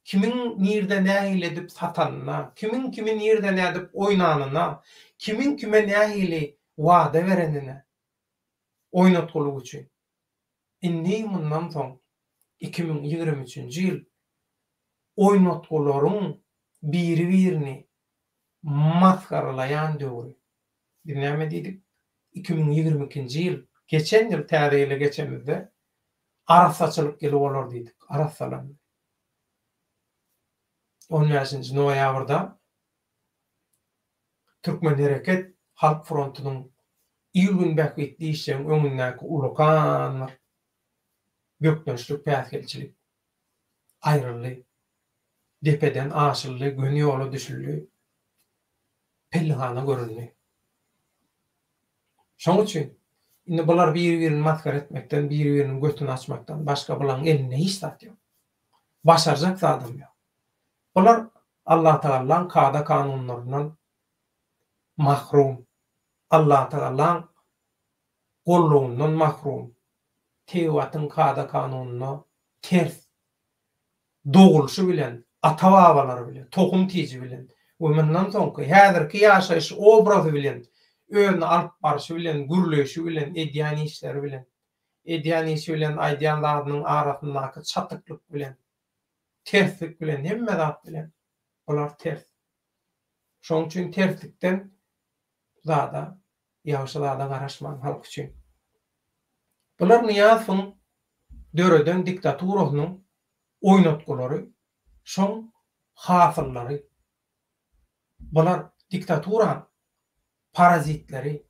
Kimiň nirde nähili edip satanyna, kimiň kimi nirde nädip oýnanyna, kimiň kime nähili wada berenine oýnatgylyk üçin. Indi mundan soň 2023-nji ýyl oýnatgylaryň biri-birini masgaralaýan döwri. Biz näme diýdik? 2022-nji ýyl, geçen ýyl täze ýyla geçemizde arassaçylyk ýyly bolar diýdik. Arassalandy. On bäşinji noýabrda Türkmenhereket Halk frontunyň il-gün bähbitli işleriň öňündäki ulakan bir bökdençlik, päsgelçilik aýryldy. Depeden aşyldy, göni ýola düşüldi. Pellehana göründi. Şoň üçin indi bular biri-birini masgara etmekden, biri-biriniň götüni açmakdan başga bularyň elinde hiç zat ýok. Başarjak zadam ýok. Bular Allatagallaň kada-kanunlaryndan mahrum, Allatagallaň gollugyndan mahrum, tebigatyň kada-kanunyna ters dogulyşy bilen, ata-babalary bilen, tohum-tiji bilen we mundan soňky häzirki ýaşaýyş obrazy bilen, özüni alyp barşy bilen, gürleýşi bilen, edýän işleri bilen, edýän işi bilen aýdýan zadynyň arasyndaky çatyklyk bilen, terslik bilen, hemme zat bilen bular ters. Şonuň üçin terslikden zada, ýagşy zada garaşmaň halk üçin. Bular Nyýazowyň döreden diktaturasynyň oýnatgylary, şoň hasyllary. Bular diktaturaň parazitleri.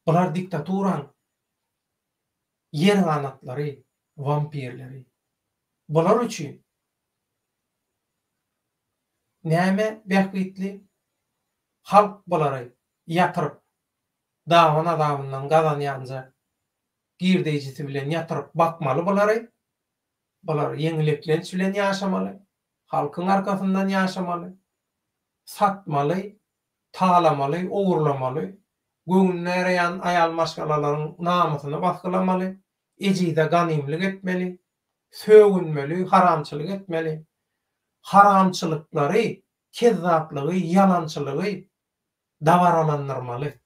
Bular diktaturaň ýerganatlary, wampirleri. Bular üçin näme bähbitli? Halk bulary ýatyryp, daban azabyndan gazanýanja girdeýjisi bilen ýatyryp bakmaly bulary. Bular ýeňil eklenç bilen ýaşamaly, halkyň arkasyndan ýaşamaly, satmaly, talamaly, ogurlamaly, göwnüne ýaraýan aýal maşgalalaryň namysyny basgylamaly, ejize ganymlyk etmeli, sögünmeli, haramçylyk etmeli. Haramçylyklary, kezzaplygy, ýalançylygy dabaralandyrmaly.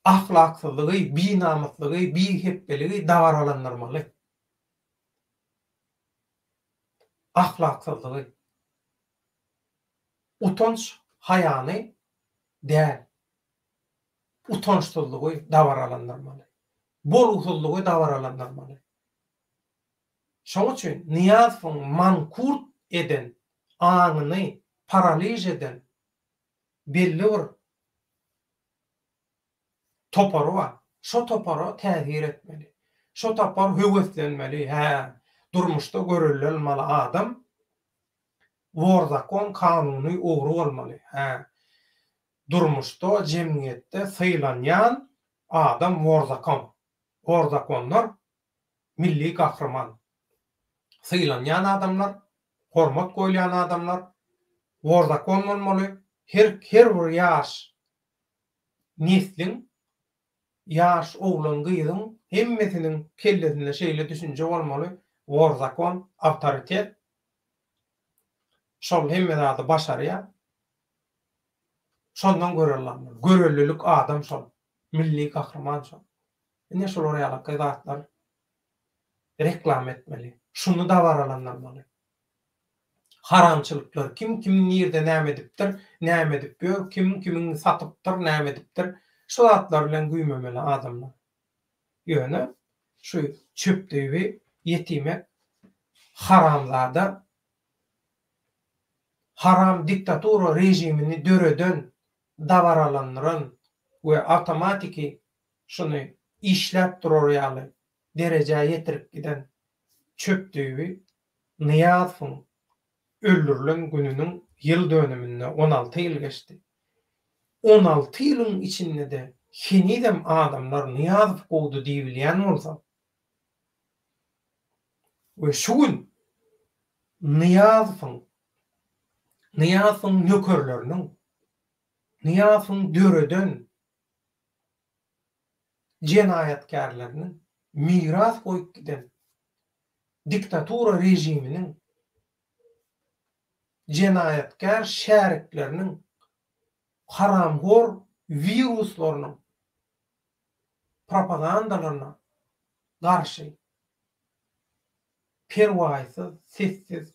Ahlaksyzlygy, binamyslygy, bihepbeligi dabaralandyrmaly. Ahlaksyzlygy. Utanç haýany däl. Utançsyzlygy dabaralandyrmaly. Bolgusyzlygy dabaralandyrmaly. Şoň üçin Nyýazowyň mankurt eden, aňyny paraliž eden belli bir. topary bar. Şo topara täsir etmeli. Şo topar höweslenmeli, hä, durmuşda görelde almaly adam wor zakon kanuny ogry bolmaly. Hä, durmuşda, jemgyýetde sylanýan adam wor zakon. Wor zakonlar milli gahryman. Sylanýan adamlar, hormat goýulýan adamlar wor zakon bolmaly. Her her bir ýaş nesliň, ýaş oglan-gyzyň hemmesiniň kellesinde şeýle düşünje bolmaly, wor zakon, awtoritet, şol hemme zady başarýar. Şondan görelde almaly. Görellilik adam şol. Milli gahryman şol. Ine şular ýalaky zatlar reklama etmeli. Şuny dabaralandyrmaly. Haramçylyklar kim kim nirde näme edipdir, näme edip ýör, kim kimiň satypdyr, näme edipdir. Şu zatlar bilen güýmemeli adamlar. Ýöne şu çöpdüýbi ýetimek haramzada haram diktatura režimini döreden, dabaralandyran we awtomatiki şuny işläp durar ýaly derejä ýetirip giden çöpdüýbi Nyýazowyň öldürilen gününiň ýyl dönüminde 16 ýyl geçdi. 16 ýylyň içinde-de henizem adamlar Nyýazow gowdy diýibilýän bolsa we şu gün Nyýazowyň, Nyýazowyň nökerleriniň, Nyýazowyň döreden jenaýatkärleriniň miras goýup giden diktatura režiminiň jenaýatkär şärikleriniň haramhor wiruslarynyň propagandalaryna garşy perwaýsyz, sessiz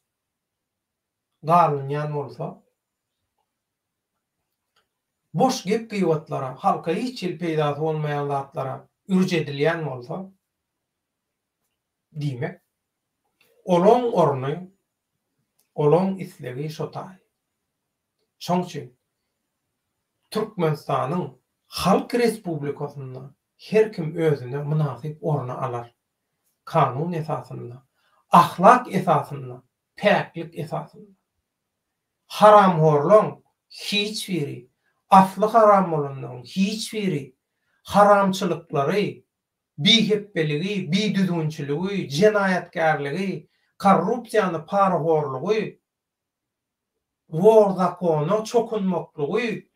galynýan bolsa, boş gep-gybatlara, halka hiç hili peýdasy bolmaýan zatlara ürç edilýän bolsa, diýmek, olaň orny, olaň islegi şo taý. Şoň üçin Türkmenistanyň Halk Respublikasynda her kim özüne mynasyp orny alar. Kanun esasynda, ahlak esasynda, päklik esasynda. Haramhorlaň hiç biri, asly haram bolanlaryň hiç biri haramçylyklary, bihepbeligi, bidüzgünçiligi, jenaýatkärligi, korrupsiýany, parahorlugy wor zakona çokunmaklygy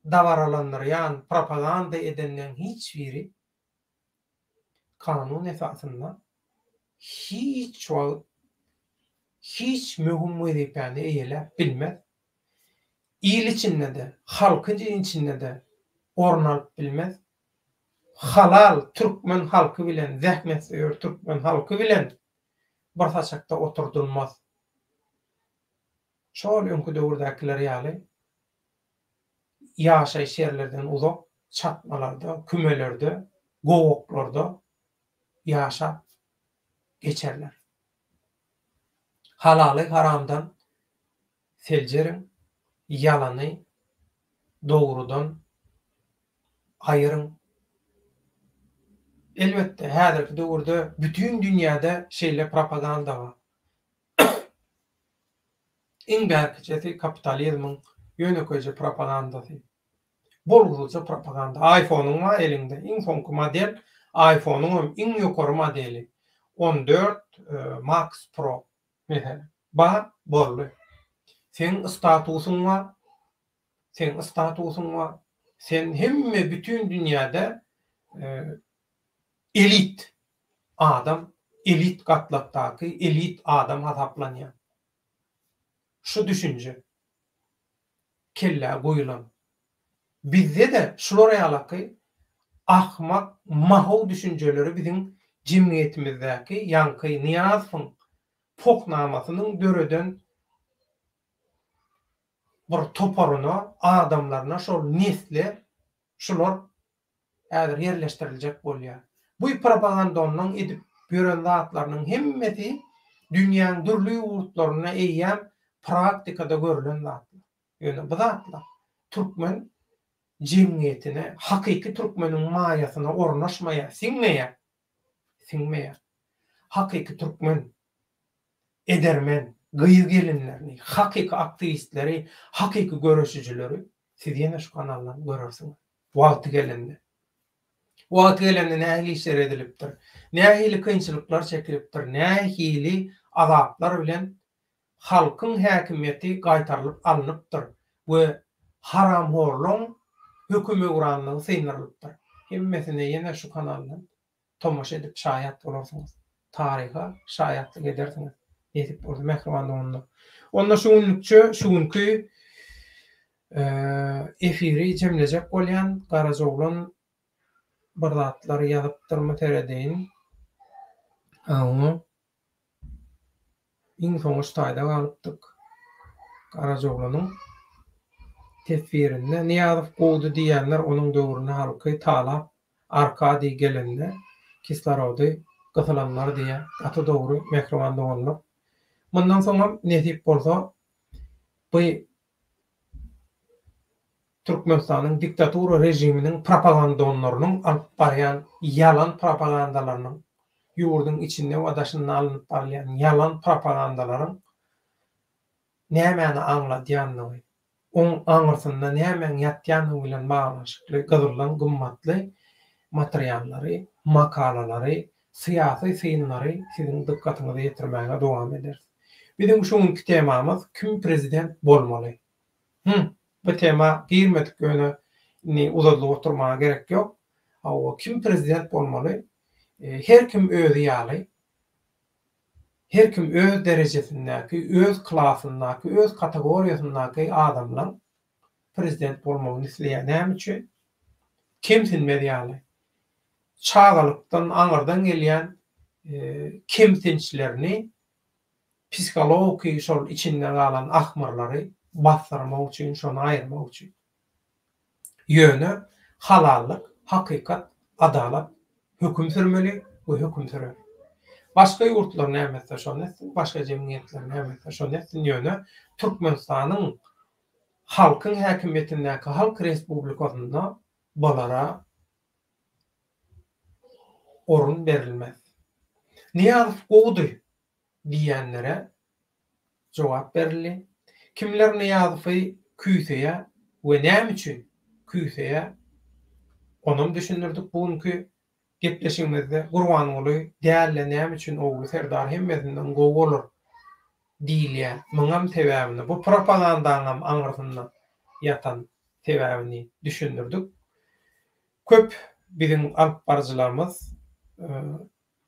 dabaralandyrýan propaganda edenleň hiç biri kanun esasynda hiç wagt hiç möhüm wezipäni eýeläp bilmez. Il içinde-de, halkyň içinde-de orun alyp bilmez. Halal türkmen halky bilen, zähmetsöýer türkmen halky bilen bir saçakda oturdylmaz. Şol öňki döwürdäkiler ýaly ýaşaýyş ýerlerden uzak çatmalarda, kümelerde, gowaklarda ýaşap geçerler. Halaly haramdan seljeriň, ýalany dogrudan aýyryň. Elbetde, häzirki döwürde bütin dünýäde şeýle propaganda bar. Iň bärkijesi kapitalizmiň ýönekeýje propagandasy. Bolgusyzja propaganda. IPhone-yň bar eliňde, iň soňky model, iPhone-yňam iň ýokary modeli, 14 Max Pro, meselem. Bar, boldy. Seň statusyň bar, Seň statusyň bar. Sen hemme bütin dünýäde elit adam, elit gatlakdaky elit adam hasaplanýaň. Şu düşünje kellä guýulan. Bizde-de şular ýalaky ahmak, mahaw düşünjeleri biziň jemgyýetimizdäki ýaňky Nyýazowyň pohnamasynyň döreden bir toparyna, adamlaryna, şol nesle şular häzir ýerleşdiriljek bolýar. Bu propagandonyň edip ýören zatlarynyň hemmesi dünýäň dürli ýurtlarynda eýýäm praktikada görlen zatlar. Ýöne bu zatlar türkmen. jemgyýetine, hakyky türkmeniň maýasyna ornaşmaýar, siňmeýär. Siňmeýär. Hakyky türkmen edermen gyz-gelinlerini, hakyky aktiwistleri, hakyky göreşijileri siz ýene şu kanaldan görersiňiz. Wagty gelende. Wagty gelende nähili işler edilipdir, nähili kynçylyklar çekilipdir, nähili azaplar bilen halkyň häkimiýeti gaýtarylyp alnypdyr we haramhorlaň hökümöwranlygy syndyrylypdyr. Hemmesine ýene şu kanaldan tomaşa edip şaýat bolarsyňyz. Taryha şaýatlyk edersiňiz. Nesip bolsa mähriban doganlar. Onda şu günlükçe şu günki efiri jemlejek bolýan. Garajaoglan bir zatlar ýazypdyrmy seredeýin. Aňa. Iň soňy şu taýda galypdyk. Garajaoglanyň teswirinde Nyýazow gowudy diýýänler onuň döwründe halky talap Arkadiý gelende kislorody gysylanlar diýýär. Gaty dogry mähriban doganlar. Mundan soňam nesip bolsa bu Türkmenistanyň diktatura režiminiň propagandonlarynyň alyp barýan ýalan propagandalarynyň, ýurduň içinde we daşynda alnyp barylýan ýalan propagandalaryň nämäni aňladýandygy, oň aňyrsynda nämäň ýatýandygy bilen baglanyşykly gyzyldan gymmatly materiallary, makalalary, syýasy synlary siziň dykgatyňyza ýetirmäge dowam ederis. Biziň şu günki temamyz Kim prezident bolmaly? Hum, bu tema girmedik ýöne indi uzadylyp oturmaga gerek ýok. Hawa, kim prezident bolmaly? Her kim özi ýaly, her kim öz derejesindäki, öz klasyndaky, öz kategoriýasyndaky adamlaň prezident bolmagyny isleýär. Näme üçin? Kemsinmez ýaly. Çagalykdan, aňyrdan gelýän kemsinçlerini psihologiki şol içinde galan ahmyrlary basdyrmak üçin, şony aýyrmak üçin. Ýöne halallyk, hakykat, adalat höküm sürmeli we höküm sürer. Başga ýurtlar näme etse şony etsin, başga jemgyýetler näme etse şony etsin, ýöne Türkmenistanyň halkyň häkimiýetindäki halk respublikasynda bulara orun berilmez. Nyýazow gowudy diýýänlere jogap berildi. Kimler Nyýazowy küýseýär we näme üçin küýseýär, onam düşündirdik bu günki gepleşigimizde. Gurbanguly däl-de näme üçin ogly Serdar hemmesinden gowy bolar diýilýär. Muňam sebäbini, bu propagandaňam aňyrsynda ýatan sebäbini düşündirdik. Köp biziň alyp baryjylarymyz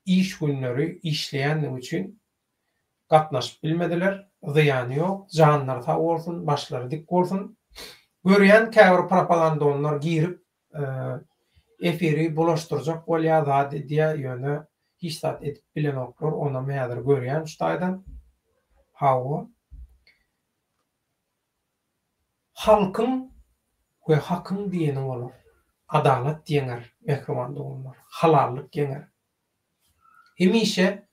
iş günleri işleýänligi üçin gatnaşyp bilmediler. Zyýany ýok, janlary sag bolsun, başlary dik bolsun. Görýän käbir propagandonlar girip efiri bulaşdyrjak bolýar, zat edýär, ýöne hiç zat edip bilenoklar, onam häzir görýän şu taýdan. Hawa. Halkyň we hakyň diýeni bolar. Adalat ýeňer, mähriban doganlar, halallyk ýeňer. Hemişe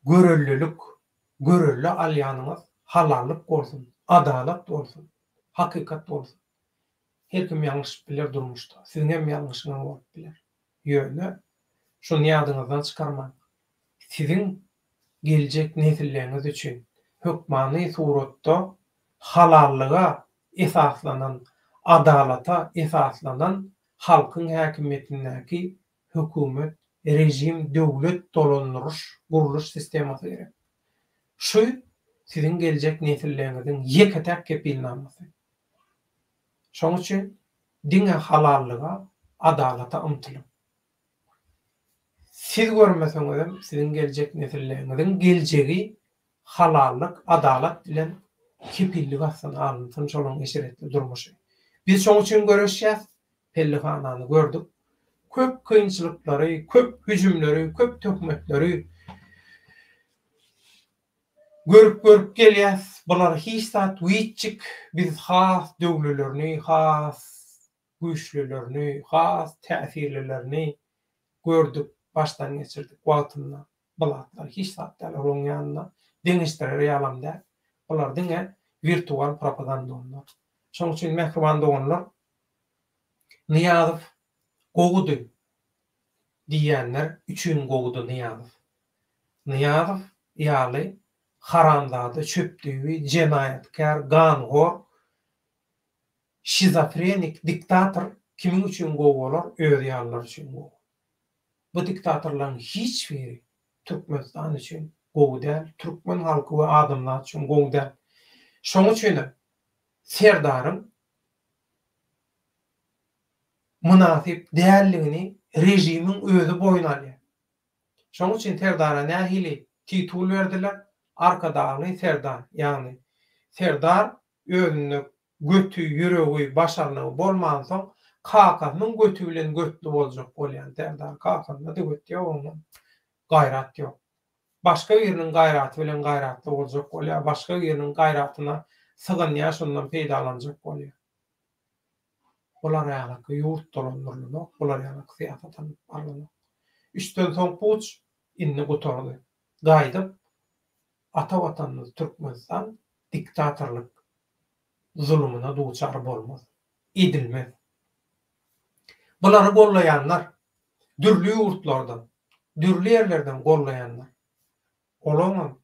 görellilik, görelde alýanyňyz halallyk bolsun, adalat bolsun, hakykat bolsun. Her kim ýalňyşyp biler durmuşda, siziňem ýalňyşyňyz bolup biler. Ýöne şuny ýadyňyzdan çykarmaň, siziň geljek nesilleriňiz üçin hökmany suratda halallyga esaslanan, adalata esaslanan halkyň häkimiýetindäki hökümet, režim, döwlet dolandyryş, gurluş sistemasy gerek. Şu siziň geljek nesilleriňiziň ýeke-täk kepilnamasy. Şonuň üçin diňe halallyga, adalata ymtylyň. Siz görmeseňizem siziň geljek nesilleriňiziň geljegi halallyk, adalat bilen kepillik astyna alynsyn şolaryň eşretli durmuşy. Biz şoň üçin göreşýäs, pellehanany gördük. Köp kynçylyklary, köp hüjümleri, köp töhmetleri görüp-görüp gelýäs. Bular hiç zat wiçjik, biz has döwlülerini, has güýçlülerini, has täsirlilerini gördük, başdan geçirdik wagtynda. Bu zatlar hiç zat däl, olaryň ýanynda deňeşdirer ýalam däl. Bular diňe wirtual propaganda onlar. Şonuň üçin mähriban doganlar, Nyýazow gowudy diýýänler üçin gowudy Nyýazow. Nyýazow ýaly haramzada, çöpdüýbi, jenaýatkär, ganhor, şizofrenik diktator kimiň üçin gowy bolar, özi ýalylar üçin gowy. Bu diktatorlaryň hiç biri Türkmenistan üçin gowy däl, türkmen halky we adamzat üçin gowy däl. Şonuň üçinem Serdaryň mynasyp däldigini režimiň özi boýun alýar. Şonuň üçin Serdara nähili titul berdiler? Arkadagly Serdar. Ýagny Serdar özünde göti, ýüregi, başarnygy bolmansoň, kakasynyň göti bilen götli boljak bolýan Serdar. Kakasynda-da göt ýok, onda gaýrat ýok. Başga biriniň gaýraty bilen gaýratly boljak bolýar, başga biriniň gaýratyna sygynýar, şondan peýdalanjak bolýar. Bular ýalaky ýurt dolandyrylanok, bular ýalaky syýasat alnyp barlanok. Üçden soň puç indi gutardy. Gaýdyp ata watanymyz Türkmenistan diktatorlyk zulumyna duçar bolmaz. Edilmez. Bulary gollaýanlar dürli ýurtlardan, dürli ýerlerden gollaýanlar. Olaňam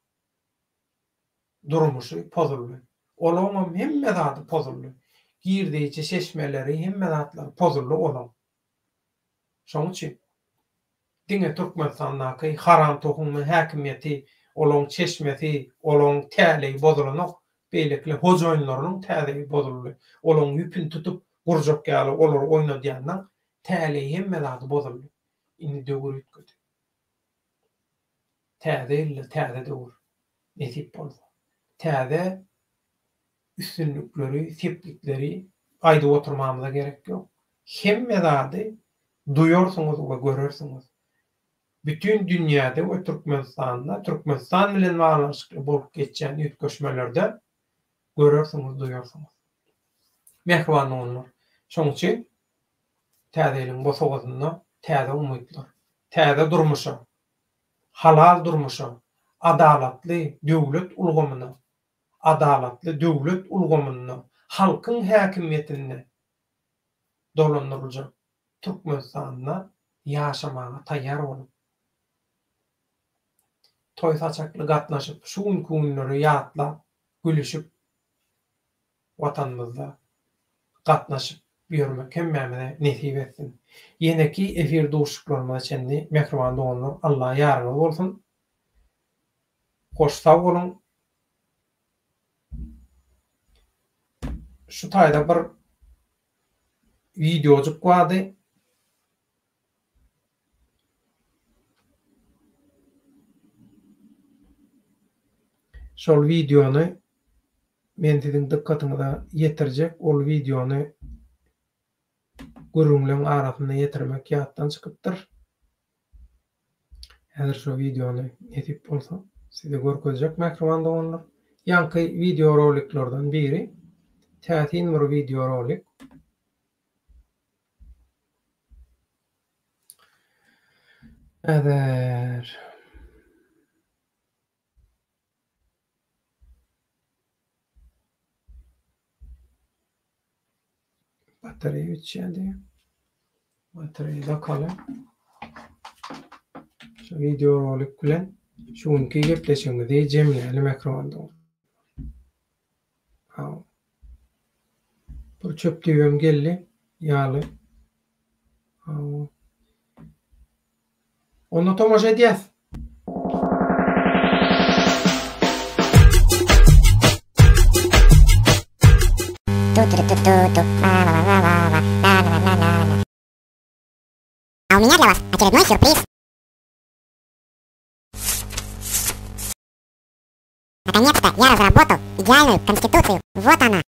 durmuşy pozuldy. Olaňam hemme zady pozuldy. Girdeýji çeşmeleri, hemme zatlary pozuldy olaň. Şoň üçin diňe Türkmenistandaky haram tohumly häkimiýeti, olaň çeşmesi, olaň täleýi bozulanok, beýlekile hojaýynlarynyň täleýi bozuldy. Olaň ýüpüni tutup gurjak ýaly olary oýnadýanlaň täleýi hemme zady bozuldy. Indi döwür üýtgedi. Täze ýylda täze döwür. Nesip bolsa. Täze üstünlikleri, sepgitleri aýdyp oturmamyza gerek ýok. Hemme zady duýarsyňyz we görersiňiz. Bütin dünýäde we Türkmenistanda, Türkmenistan bilen baglanyşykly bolup geçýän üýtgeşmelerde görersiňiz, duýarsyňyz. Mähriban doganlar, şonuň üçin Täze ýylyň bosagasynda täze umytlar, täze durmuşa, halal durmuşa, adalatly döwlet ulgamyna, adalatly döwlet ulgamynda, halkyň häkimiýetinde dolandyryljak Türkmenistanda ýaşamaga taýýar boluň. Toý saçakly gatnaşyp, şu günki günleri ýatlap, gülüşip, Watanymyzda gatnaşyp ýörmek hemmämize nesip etsin. Ýeneki efir duşuşyklarymyza çenli mähriban doganlar Alla ýaryňyz bolsun. Hoş sag boluň. Şu taýda bir wideojyk bardy. Şol wideony men siziň dykgatyňyza ýetirjek. Ol wideony gürrüňleň arasynda ýetirmek ýatdan çykypdyr. Häzir şo wideony nesip bolsa size görkezjek mähriban doganlar. Ýaňky wideoroliklerden biri. Täsin bir wideorolik. Häzir. Batareýa bitýär diýýär. Batareýa dakaly. Şu wideorolik bilen şu günki gepleşigimizi jemläli mähriban doganlar. Bir çöp düýbem geldi ýaly. Onda tomaşa edýäs. А у меня для вас очередной сюрприз. Наконец-то я разработал идеальную конституцию. Вот она.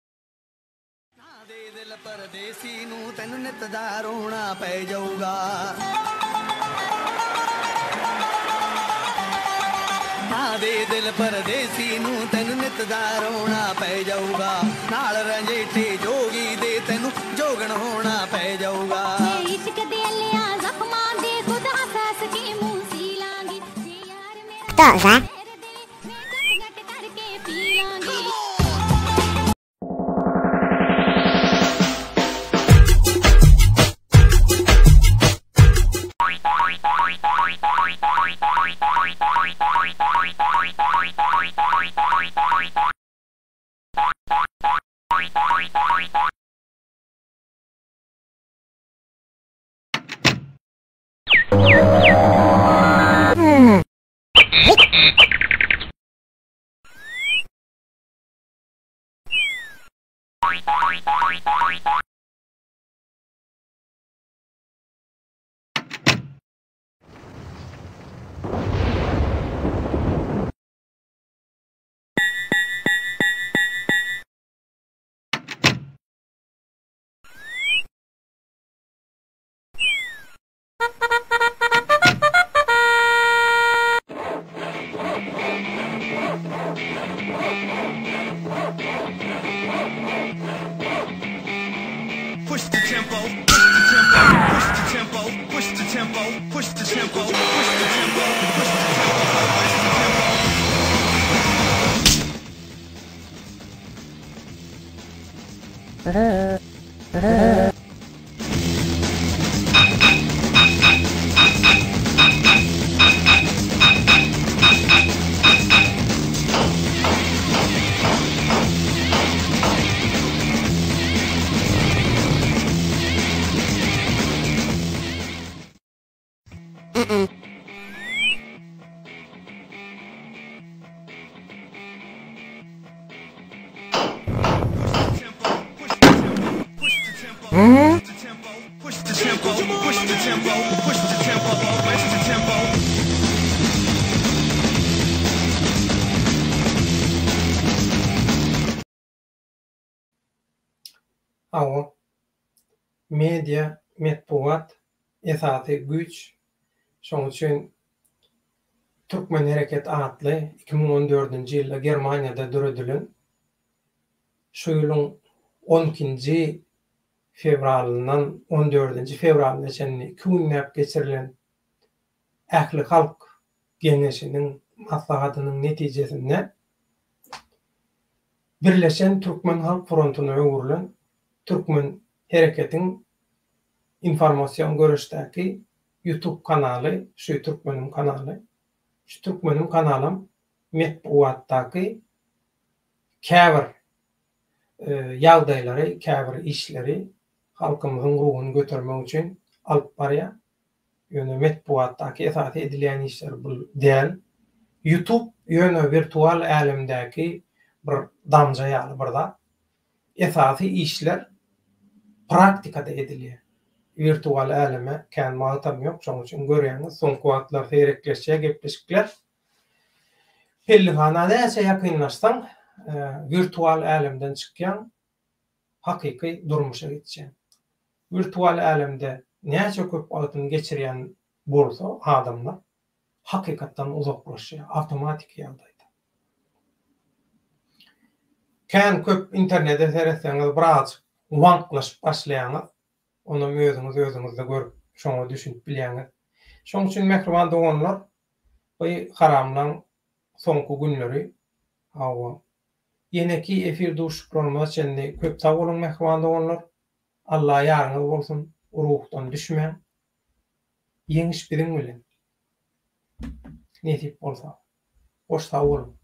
ਨਾ ਦੇ ਦਿਲ ਪਰਦੇਸੀ ਨੂੰ ਤੈਨੂੰ ਨਿਤ ਦਾ ਰੋਣਾ ਪੈ ਜਾਊਗਾ ਨਾ ਦੇ ਦਿਲ ਪਰਦੇਸੀ ਨੂੰ ਤੈਨੂੰ ਨਿਤ ਦਾ ਰੋਣਾ ਪੈ ਜਾਊਗਾ ਨਾਲ ਰੰਝੇਟੇ ਜੋਗੀ ਦੇ ਤੈਨੂੰ ਜੋਗਣ ਹੋਣਾ ਪੈ ਜਾਊਗਾ ਜੇ ਇਸ਼ਕ ਦੇ ਲਿਆ ਜ਼ਖਮਾਂ ਦੇ ਖੁਦ ਹੱਸ ਹੱਸ ਕੇ ਮੂੰਹ ਸੀ ਲਾਂਗੀ ਜੇ ਯਾਰ ਮੇਰਾ Кто за? ਜ਼ਹਿਰ ਦੇ ਮੈਂ ਘੁੱਟ ਘੁੱਟ ਕਰਕੇ ਪੀ ਲਾਂਗੀ। Push the tempo, push the tempo, push the tempo, push the tempo, push the tempo, push the tempo, push the tempo, push the tempo. Push the tempo, push the tempo, push the tempo, push the tempo. Hawa. Media, metbugat esasy güýç. Şonuň üçin Türkmen hereket atly 2014-nji ýylda Germaniýada döredilen, şu ýylyň on ikinji fewralyndan on dördünji fewralyna çenli iki günläp geçirilen Ählihalk Geňeşiniň maslahatynyň netijesinde Birleşen Türkmen Halk Frontuna öwrülen Türkmen Hereketiň informasion göreşdäki YouTube kanaly, şu Türkmeniň kanaly, şu Türkmeniň kanalam metbugatdaky käbir ýagdaýlary, käbir işleri halkymyzyň ruhuny götermek üçin alyp barýar. Ýöne metbugatdaky esasy edilýän işler bul däl. Youtube ýöne wirtual älemdäki bir damja ýaly bir zat. Esasy işler praktikada edilýär. Wirtual äleme kän wagtam ýok, şonuň üçin görýäňiz soňky wagtlar seýrekleşýär gepleşikler. Pellihana näçe ýakynlaşsaň, wirtual älemden çykýaň, hakyky durmuşa geçýäň. Wirtual älemde näçe köp wagtyny geçirýän bolsa adamlar hakykatdan uzaklaşýar awtomatiki ýagdaýda. Kän köp internete seretseňiz birazjyk waňklaşyp başlaýaňyz, onam özüňiz özüňizde görüp şoňa düşünip bilýäňiz. Şoň üçin mähriban doganlar bu haramlaň soňky günleri hawa. Ýeneki efir duşuşyklarymyza çenli köp sag boluň mähriban doganlar. Alla ýaryňyz bolsun ruhdan düşmäň. Ýeňiş biziň bilen. Nesip bolsa. Hoş sag boluň.